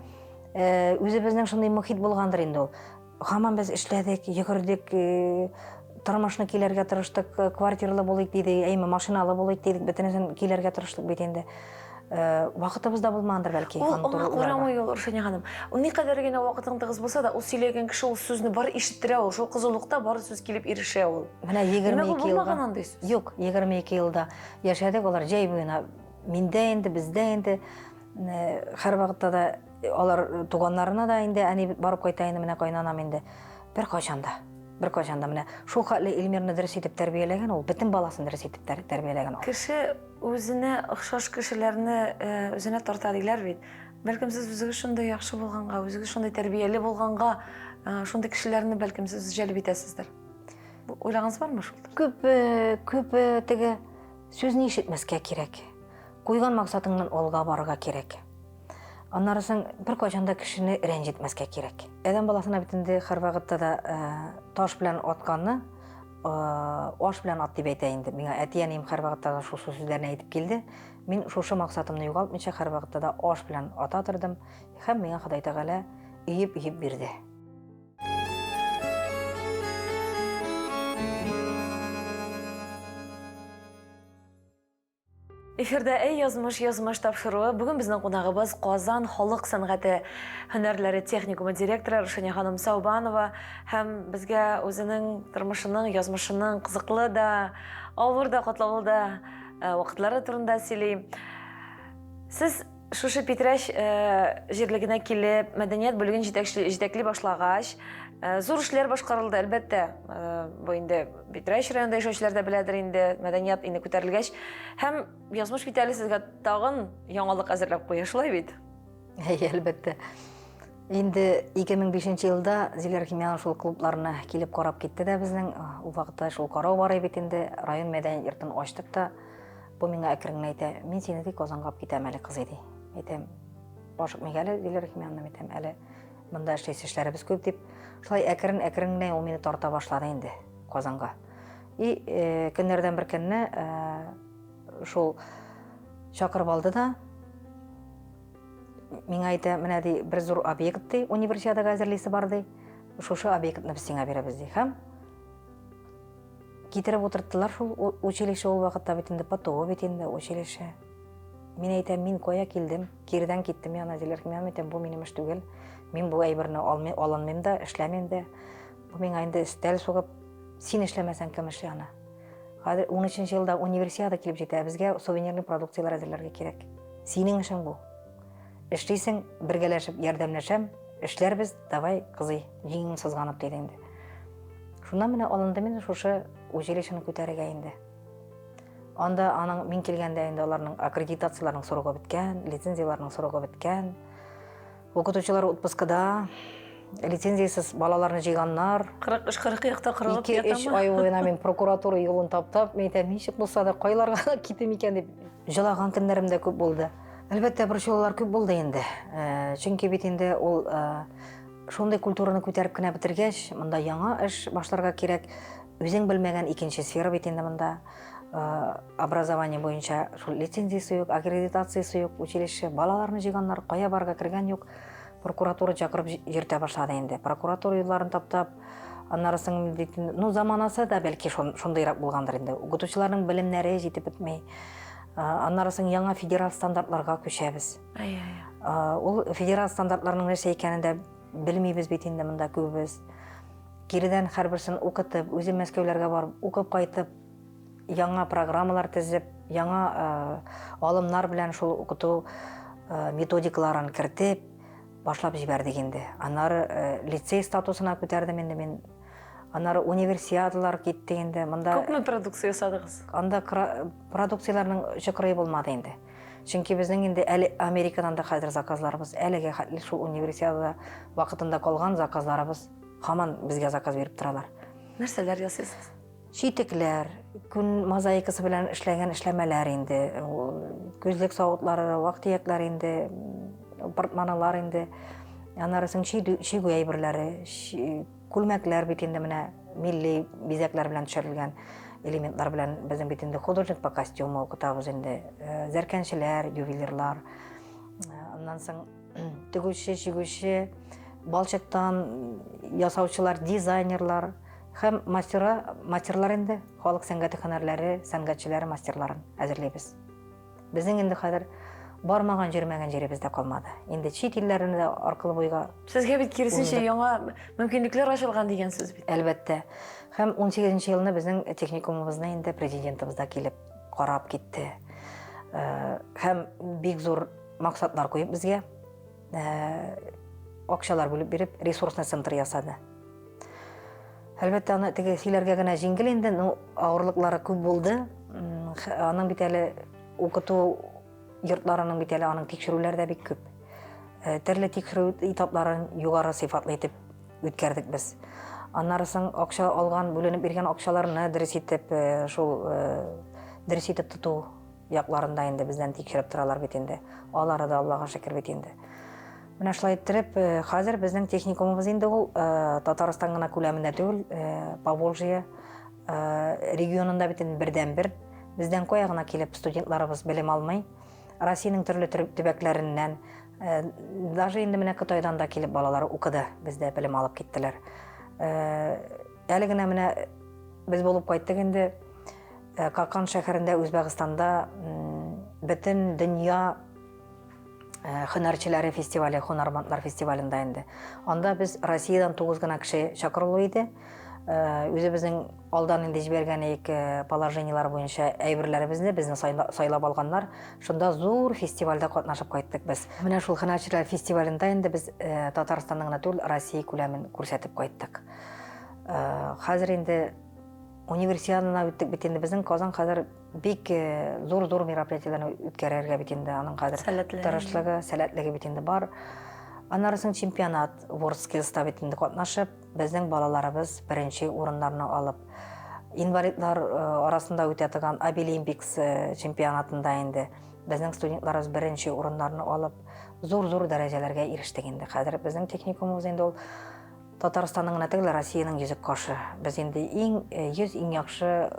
үзебезнең шундый мохит булгандыр инде ул. Һаман без эшләдек, йөгердек, тормышны килергә тырыштык, квартиралы булыйк дидек, әйме, машиналы булыйк дидек, бөтенесен килергә тырыштык бит инде. Вакытыбыз да булмагандыр бәлки. Ул аңа карамый ул, Рушания ханым. Ул никадәр генә вакытың тыгыз булса да, ул сөйләгән кеше ул сүзне бары ишеттерә ул. Шул кызулыкта бары сүз килеп ирешә ул. Менә 22 елга. Андый сүз. Юк, 22 елда яшәдек алар җәй буена. Миндә инде, бездә инде һәрвакытта да алар туганнарына да инде әни барып кайта инде менә кайнанам инде. Беркайчан да. Беркайчан да менә шул хәтле Эльмирны дөрес итеп тәрбияләгән ул, бөтен баласын дөрес итеп тәрбияләгән ул. Кеше үзенә охшаш кешеләрне үзенә тарта диләр бит. Бәлкем сез үзегез шундый яхшы булганга, үзегез шундый тәрбияле булганга, шундый кешеләрне бәлкем сез җәлеп итәсездер. Уйлаганыгыз бармы шул? Күп, күп теге сүзне ишетмәскә кирәк. Куйган максатыңнан алга барырга кирәк. Аннары соң беркайчан да кешене рәнҗетмәскә кирәк. Адәм баласына бит инде һәрвакытта да таш белән атканны аш белән ат дип әйтә инде. Миңа әти-әнием һәрвакытта да шушы сүзләрне әйтеп килде. Мин шушы максатымны югалтмыйча һәрвакытта да аш белән ата тордым һәм миңа Ходай Тәгалә өеп-өеп бирде. Эфирда Әй язмыш, язмыш тапшыруы. Бүген безнең кунагыбыз Казан халык сәнгате һөнәрләре техникумы директоры Рушания ханым Саубанова һәм безгә үзенең тормышының, язмышының кызыклы да, авыр да, катлаулы да э, вакытлары турында сөйли. Сез шушы Питрәч э, җирлегенә килеп, мәдәният бүлеген җитәкли башлагач, Зур эшләр башкарылды, әлбәттә. Бу инде Питрәч районында яшәүчеләр дә беләдер инде, мәдәният инде күтәрелгәч. Һәм язмыш бит әле сезгә тагын яңалык әзерләп куя, шулай бит? Әйе, әлбәттә. Инде 2005 елда Зиләр Химянов шул клубларны килеп карап китте дә безнең. Ул вакытта шул карау бар бит инде. Район мәдәният йортын ачтык та. Бу миңа әкрен генә әйтә, мин сине ди Казанга алып китәм әле, кызый ди. Әйтәм, ашыкмыйк әле, Зиләр Химяновна, әйтәм, әле монда эшлисе эшләребез күп дип. Шулай әкрен-әкрен генә ул мине тарта башлады инде Казанга. И э, көннәрдән бер көнне э, шул чакырып алды да, Миңа әйтә, менә ди, бер зур объект ди, универсиадага әзерлисе бар ди. Шушы объектны без сиңа бирәбез ди. Һәм китереп утырттылар шул училище ул вакытта бит инде ПТО бит инде училище. Мин әйтәм, мин кая килдем, кирдән киттем яна диләр. Мин әйтәм, бу минем эш түгел. Мин бу әйберне алмый, алынмыйм да, эшләмим дә. Бу миңа инде өстәл сугып, син эшләмәсәң кем эшли аны? Хәзер 13 елда универсиада килеп җитә, безгә сувенирный продукцияләр әзерләргә кирәк. Синең эшең бу. Эшлисең, бергәләшеп ярдәмләшәм, эшләрбез, давай, кызый, җиңең сызганып диде инде. Шуннан менә алындым инде шушы училищены күтәрергә инде. Анда аның мин килгәндә инде аларның аккредитацияләренең срогы беткән, лицензияләренең срогы беткән. Укытучылар отпускада, лицензиясез балаларны җыйганнар. 43 40 якта кырылып ятамы? 2-3 ай буена мин прокуратура юлын таптап, мин әйтәм, ничек булса да кайларга китим икән дип җылаган көннәрем дә күп булды. Әлбәттә, борчылулар күп булды инде. Э, чөнки бит инде ул э, шундый культураны күтәреп кенә бетергәч, монда яңа эш башларга кирәк. Үзең белмәгән икенче сфера бит инде монда. Э, образование буенча шул лицензиясе юк, аккредитациясе юк, училище, балаларны җыйганнар, кая барырга кергән юк. Прокуратура чакырып йөртә башлады инде. Прокуратура юлларын таптап, аннары соң ну, заманасы да бәлки шундыйрак булгандыр инде. Укытучыларның белемнәре җитеп бетми. Э, аннары соң яңа федераль стандартларга күчәбез. Әй, әй. Э, ул федераль стандартларның нәрсә икәнен дә белмибез бит инде монда күбебез. Киредән һәрберсен укытып, үзем Мәскәүләргә барып, укып кайтып, яңа программалар төзеп, яңа алымнар белән шул укыту методикаларын кертеп, башлап җибәрдек инде. Аннары лицей статусына күтәрдем инде мин. Аннары универсиадалар китте инде. Монда Күпме продукция ясадыгыз? Анда продукцияләрнең чокыры булмады инде. Чөнки безнең инде әле Америкадан да хәзер заказларыбыз, әлегә хәтле шул универсиада вакытында калган заказларыбыз һаман безгә заказ биреп торалар. Нәрсәләр ясыйсыз? Читекләр, күн мозаикасы белән эшләгән эшләмәләр инде, күзлек савытлары, вак-төякләр инде, портмоналар инде. Аннары соң чигү әйберләре, күлмәкләр бит инде менә милли бизәкләр белән төшерелгән элементлар белән безнең бит инде художник по костюму укытабыз инде. Э, зәркәнчеләр, ювелирлар. Э, аннан соң тегүче, чигүче, балчыктан ясаучылар, дизайнерлар. Һәм мастера, мастерлар инде, халык сәнгате һөнәрләре, сәнгатьчеләре мастерларын әзерлибез. Безнең инде хәзер бармаган җөрмәгән җиребез дә калмады. Инде чит илләрне дә аркылы буйга Сезгә бит киресенчә яңа мөмкинлекләр ачылган дигән сүз бит. Әлбәттә. Һәм 18 елны безнең техникумыбызны инде президентыбыз да килеп карап китте. Э, һәм бик зур максатлар куеп безгә э, акчалар бүлеп биреп ресурсный центр ясады. Әлбәттә, аны теге сөйләргә генә җиңел инде, но авырлыклары күп булды. Аның бит әле укыту йортларының бит әле аның тикшерүләре дә бик күп. Э, төрле тикшерү этапларын югары сыйфатлы итеп үткәрдек без. Аннары соң акча алган, бүленеп биргән акчаларны дөрес итеп, э, шул э, дөрес итеп тоту якларында инде бездән тикшереп торалар бит инде. Алары да Аллага шөкер бит инде. Менә шулай иттереп, э, хәзер безнең техникумыбыз инде ул э, Татарстан гына күләмендә түгел, э, Поволжье регионында бит инде бердәнбер. Бездән кая гына килеп студентларыбыз белем алмый. Россиянең төрле төбәкләреннән, даже инде менә Кытайдан да килеп балалар укыды, бездә белем алып киттеләр. Әле генә менә без булып кайттык инде Какан шәһәрендә, Үзбәкстанда бөтен дөнья Э, һөнәрчеләре фестивале, хунармантлар фестивалендә инде. Анда без Россиядән 9 гына кеше чакырылу иде. Үзебезнең алдан инде җибәргән идек положениелар буенча әйберләребезне безне сайлап алганнар. Шунда зур фестивальдә катнашып кайттык без. Менә шул һөнәрчеләр фестивалендә инде без Татарстанның гына түгел, Россия күләмен күрсәтеп кайттык. Хәзер инде универсиаданы үттек бит инде. Безнең Казан хәзер бик зур-зур мероприятиеләрне үткәрергә бит инде аның хәзер тырышлыгы, сәләтлеге бит инде бар. Аннары соң чемпионат WorldSkills-та бит инде катнашып, безнең балаларыбыз беренче урыннарны алып, инвалидлар арасында үтә торган Абилимпикс чемпионатында инде безнең студентларыбыз беренче урыннарны алып, зур-зур дәрәҗәләргә ирештек инде. Хәзер безнең техникумыбыз инде ул Татарстанның гына түгел, Россиянең йөзек кашы. Без инде иң 100 иң яхшы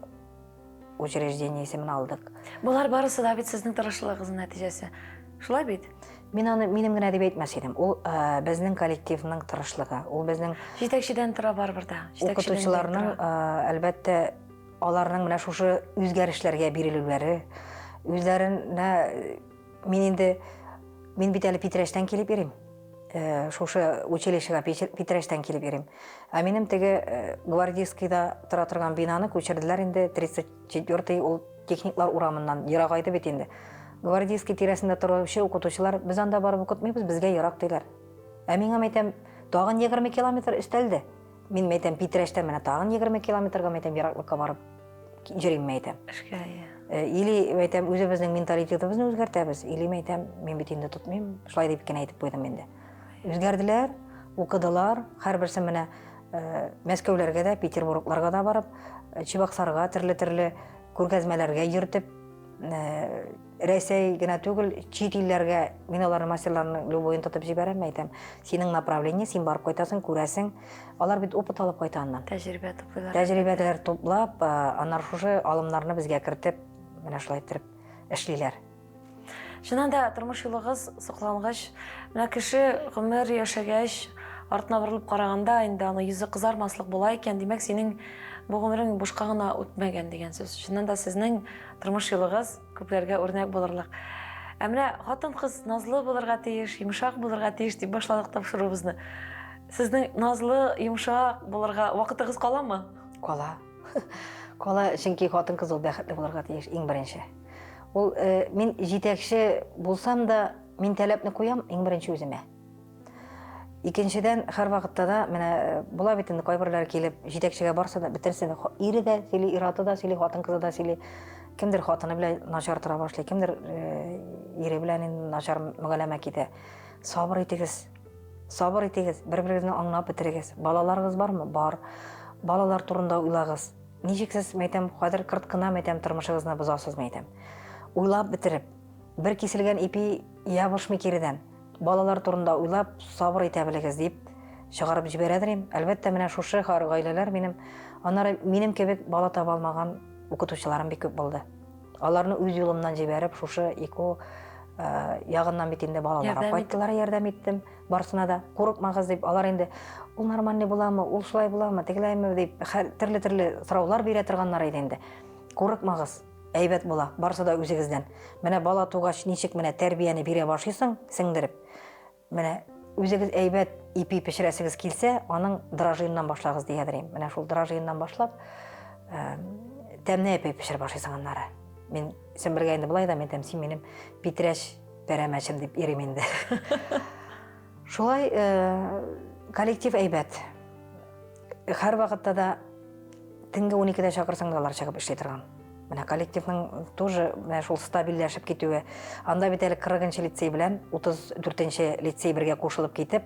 учреждение исемен алдык. Болар барысы да бит сезнең тырышлыгыгызның нәтиҗәсе. Шулай бит? Мин аны минем генә дип әйтмәс идем. Ул э, безнең коллективның тырышлыгы. Ул безнең җитәкчедән тора барыбер дә. Укытучыларның, э, әлбәттә, аларның менә шушы үзгәрешләргә бирелүләре, үзләренә мин инде мин бит әле Питрәчтән килеп йөрим. Э, шушы училищега Питрәчтән килеп йөрим. Ә минем теге э, Гвардейскийда тора торган бинаны күчерделәр инде 34-й ул техниклар урамыннан ерагайды бит инде. Гвардейский тирәсендә торучы укытучылар, без анда барып укытмыйбыз, безгә ерак диләр. Ә миңа мәйтәм, тагын 20 километр өстәлде. Мин мәйтәм, Питрәчтән менә тагын 20 километрга мәйтәм ераклыкка барып йөрим мәйтәм. Эшкә, иә. Э, или мәйтәм, үзебезнең менталитетыбызны үзгәртәбез, или мәйтәм, мин бит инде тотмыйм, шулай дип кенә әйтеп куйдым инде. Үзгәрделәр, укыдылар, һәрберсе менә э, Мәскәүләргә дә, Петербургларга да барып, э, Чебоксарга төрле-төрле күргәзмәләргә йөртеп, Рәсәй генә түгел, чит илләргә мин аларның мастерларының любойын тотып җибәрәм, әйтәм. Синең направление, син барып кайтасың, күрәсең. Алар бит опыт алып кайта аннан. Тәҗрибә туплыйлар. Тәҗрибәләр туплап, аннары шушы алымнарны безгә кертеп, менә шулай иттереп эшлиләр. Чыннан да тормыш юлыгыз соклангыч. Менә кеше гомер яшәгәч, артына борылып караганда инде аны йөзе кызармаслык була икән, димәк, синең бу гомерең бушка гына үтмәгән дигән сүз. Чыннан да сезнең тормыш юлыгыз күпләргә үрнәк булырлык. Ә менә хатын-кыз назлы булырга тиеш, йомшак булырга тиеш дип башладык тапшыруыбызны. Сезнең назлы, йомшак булырга вакытыгыз каламы? Кала. Кала, чөнки хатын-кыз ул бәхетле булырга тиеш иң беренче. Ул э, мин җитәкче булсам да, мин таләпне куям иң беренче үземә. Икенчедән, һәрвакытта да менә э, була бит инде кайберләре килеп җитәкчегә барса да, бетерсен, ире дә сөйли, ир-аты да сөйли, хатын-кызы да сөйли. Кемдер хатыны белән начар тора башлый, кемдер э, ире белән инде начар мөгаләмә китә. Сабыр итегез. Сабыр итегез, бер-берегезне аңлап бетерегез. Балаларыгыз бармы? Бар. Балалар турында уйлагыз. Ничек сез, мәйтәм, хәзер кырт кына, мәйтәм, тормышыгызны бозасыз, мәйтәм. Уйлап бетереп, бер киселгән ипи ябышмый киредән. Балалар турында уйлап, сабыр итә белегез, дип чыгарып җибәрәдер им. Әлбәттә, менә шушы гаиләләр минем, аннары минем кебек бала таба алмаган укытучыларым бик күп булды. Аларны үз юлымнан җибәреп, шушы ИКО э, ягыннан бит инде балалар кайттылар, ярдәм иттем барысына да. Курыкмагыз дип, алар инде ул нормальный буламы, ул шулай буламы, тегеләйме дип төрле-төрле сораулар бирә торганнар иде инде. Курыкмагыз, Әйбәт була, барысы да үзегездән. Менә бала тугач ничек менә тәрбияне бирә башлыйсың, сеңдереп. Менә үзегез әйбәт ипи пешерәсегез килсә, аның дрожжиыннан башлагыз дигәдер инде. Менә шул дрожжиыннан башлап, тәмле ипи пешерә башлыйсың аннары. Мин Сембергә инде болай да мин әйтәм, син минем Питрәч пәрәмәчем дип йөрим инде. Шулай коллектив әйбәт. Һәрвакытта да Төнге 12-дә чакырсаң да алар чыгып эшли торган. Менә коллективның тоже менә шул стабильләшеп китүе. Анда бит әле 40 лицей белән 34 лицей бергә кушылып китеп,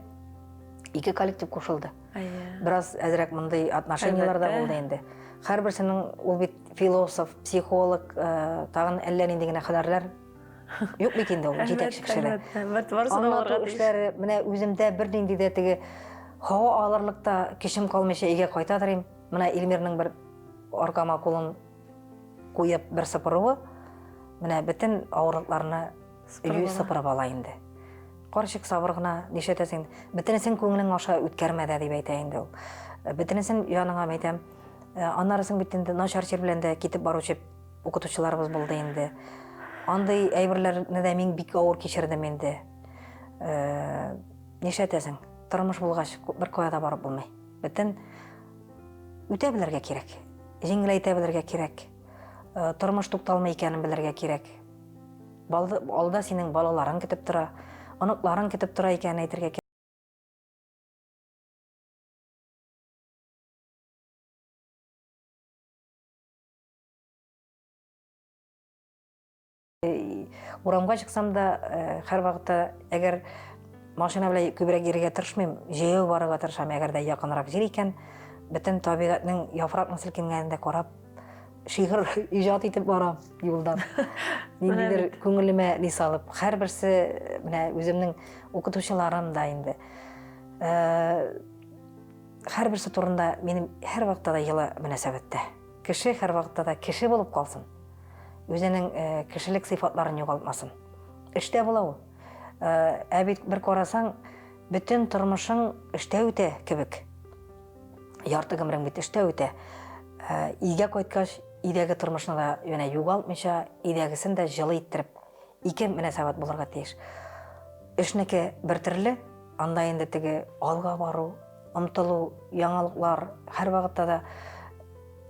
ике коллектив кушылды. Бераз әзрәк мондый отношенияләр дә булды инде. Һәрберсенең ул бит философ, психолог, э, тагын әллә нинди генә һөнәрләр юк бит инде ул җитәкче кешедә. Аңлату эшләре, менә үземдә бернинди дә теге һава алырлык та көчем калмыйча өйгә кайта торыйм. Менә Илмирның бер аркама кулын куеп бер сыпыруы, менә бөтен авырлыкларны өй сыпырып ала инде. Карчык сабыр гына, нишләтәсең? Бөтенесен күңелең аша үткәрмә дә дип әйтә инде ул. Бөтенесен яныңа әйтәм. Э, аннары соң бит инде начар чир белән дә китеп баручы укытучыларыбыз булды инде. Андый әйберләрне дә мин бик авыр кичердем инде. Э, нишләтәсең? Тормыш булгач, бер кая да барып булмый. Бөтен Үтә белергә кирәк, җиңеләйтә белергә кирәк. Э, тормыш тукталмый икәнен белергә кирәк. Алда синең балаларың көтеп тора, оныкларың көтеп тора икәнен әйтергә кирәк. Урамга чыксам да, э, һәрвакытта, әгәр машина белән күбрәк йөрергә тырышмыйм, җәяү барырга тырышам, әгәр дә якынрак җир икән, бөтен табигатьнең яфракның селкенгәнен дә карап, шигырь иҗат итеп барам юлдан. Ниндидер күңелемә ни салып, һәрберсе менә үземнең укытучыларым да инде. Э, һәрберсе турында минем һәрвакытта да җылы мөнәсәбәттә. Кеше һәрвакытта да кеше булып калсын. Үзенең э, кешелек сыйфатларын югалтмасын. Эштә була ул. Э, ә бит бер карасаң, бөтен тормышың эштә үтә кебек. Ярты гомерең бит эштә үтә. Э, өйгә кайткач, өйдәге тормышны да менә югалтмыйча, өйдәгесен дә җылы иттереп, ике мөнәсәбәт булырга тиеш. Эшнеке бер төрле, анда инде теге алга бару, омтылу, яңалыклар һәрвакытта да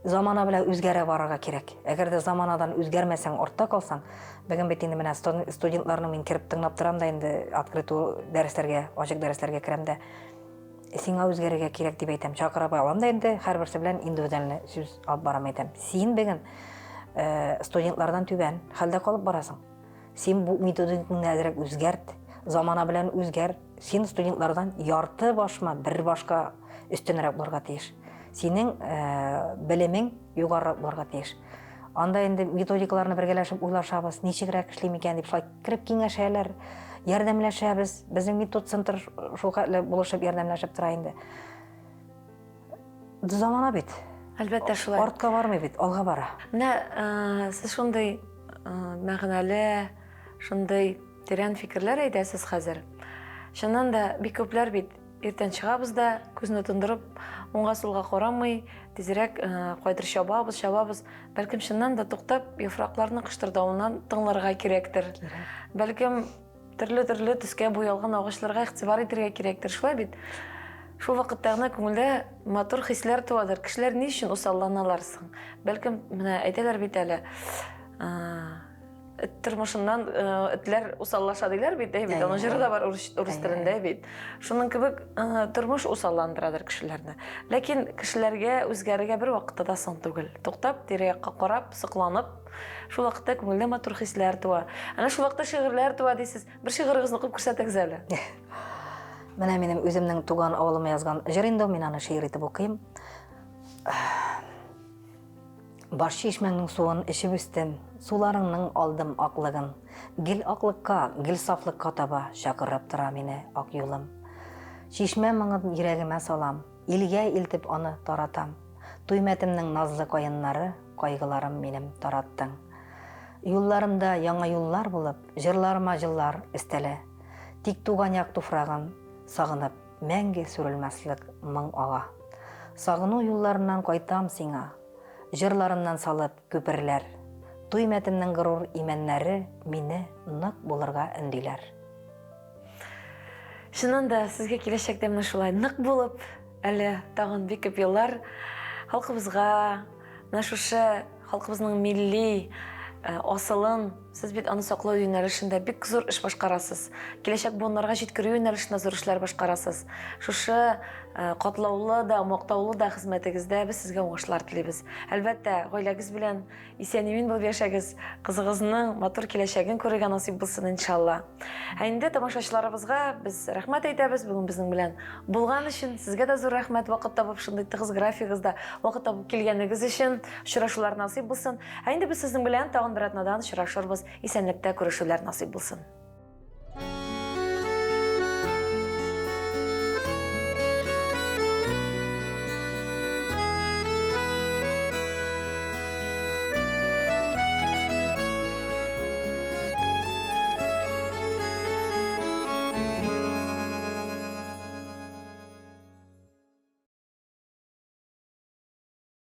замана белән үзгәрә барырга кирәк. Әгәр дә заманадан үзгәрмәсәң, артта калсаң, бүген бит инде менә студентларны мин кереп тыңлап торам да инде открытый дәресләргә, ачык дәресләргә керәм дә. Сиңа үзгәрергә кирәк дип әйтәм. Чакырып алам да инде һәрберсе белән индивидуальный сүз алып барам әйтәм. Син бүген э, студентлардан түбән хәлдә калып барасың. Син бу методикаңны әзрәк үзгәрт, замана белән үзгәр. Син студентлардан ярты башма, бер башка өстенрәк булырга тиеш. Синең э, белемең югарырак булырга тиеш. Анда инде методикаларны бергәләшеп уйлашабыз, ничегрәк эшлим икән дип шулай кереп киңәшәләр, ярдәмләшәбез. Безнең метод центр шул хәтле булышып ярдәмләшеп тора инде. Замана бит. Әлбәттә шулай. Артка бармый бит, алга бара. Менә э, сез шундый э, мәгънәле, шундый тирән фикерләр әйтәсез хәзер. Чыннан да бик күпләр бит иртән чыгабыз да, күзне тондырып, уңга сулга карамый, тизрәк э, кайдыр чабабыз, чабабыз. Бәлкем чыннан да туктап, яфракларның кыштырдавыннан тыңларга кирәктер. Бәлкем Төрле-төрле төскә буялган агачларга игътибар итәргә кирәктер, шулай бит? Шул вакытта гына күңелдә матур хисләр туадыр. Кешеләр ни өчен усалланалар соң? Бәлкем, менә әйтәләр бит әле, эт тормышыннан этләр усаллаша диләр бит, әй бит, аның җыры да бар урыс, урыс телендә бит. Шуның кебек тормыш усалландырадыр кешеләрне. Ләкин кешеләргә үзгәрергә бер вакытта да соң түгел. Туктап, тирә-якка карап, сокланып, Шул вакытта күңелдә матур хисләр туа. Әнә шул вакытта шигырьләр туа дисез. Бер шигырегезне укып күрсәтегез әле. Менә минем үземнең туган авылыма язган җыр инде, мин аны шигырь итеп укыйм. Баш чишмәңнең суын эчеп үстем, суларыңның алдым аклыгын. Гел аклыкка, гел сафлыкка таба чакырып тора мине ак юлым. Чишмә моңын йөрәгемә салам, илгә илтеп аны таратам. Туймәтемнең назлы каеннары Кайгыларым минем тараттың. Юлларымда яңа юллар булып, Җырларыма җыллар өстәлә. Тик туган як туфрагын сагынып, Мәңге сүрелмәслек моң ага. Сагыну юлларыннан кайтам сиңа, Җырларымнан салып күперләр. Туймәтемнең горур имәннәре Мине нык булырга өндиләр. Чыннан да, сезгә киләчәктә менә шулай нык булып, әле тагын бик күп еллар халкыбызга, менә шушы халкыбызның милли э, асылын, сез бит аны саклау юнәлешендә бик зур эш башкарасыз. Киләчәк буыннарга җиткерү юнәлешендә зур эшләр башкарасыз. Шушы э, катлаулы да, мактаулы да хезмәтегездә без сезгә уңышлар телибез. Әлбәттә, гаиләгез белән Исән-имин булып яшәгез, кызыгызның матур киләчәген күрергә насыйп булсын, иншалла. Ә инде тамашачыларыбызга без рәхмәт әйтәбез бүген безнең белән булган өчен. Сезгә дә зур рәхмәт вакыт табып, шундый тыгыз графигыгызда вакыт табып килгәнегез өчен. Очрашулар насыйп булсын. Ә инде без сезнең белән тагын бер атнадан очрашырбыз. Исәнлектә күрешүләр насыйп булсын.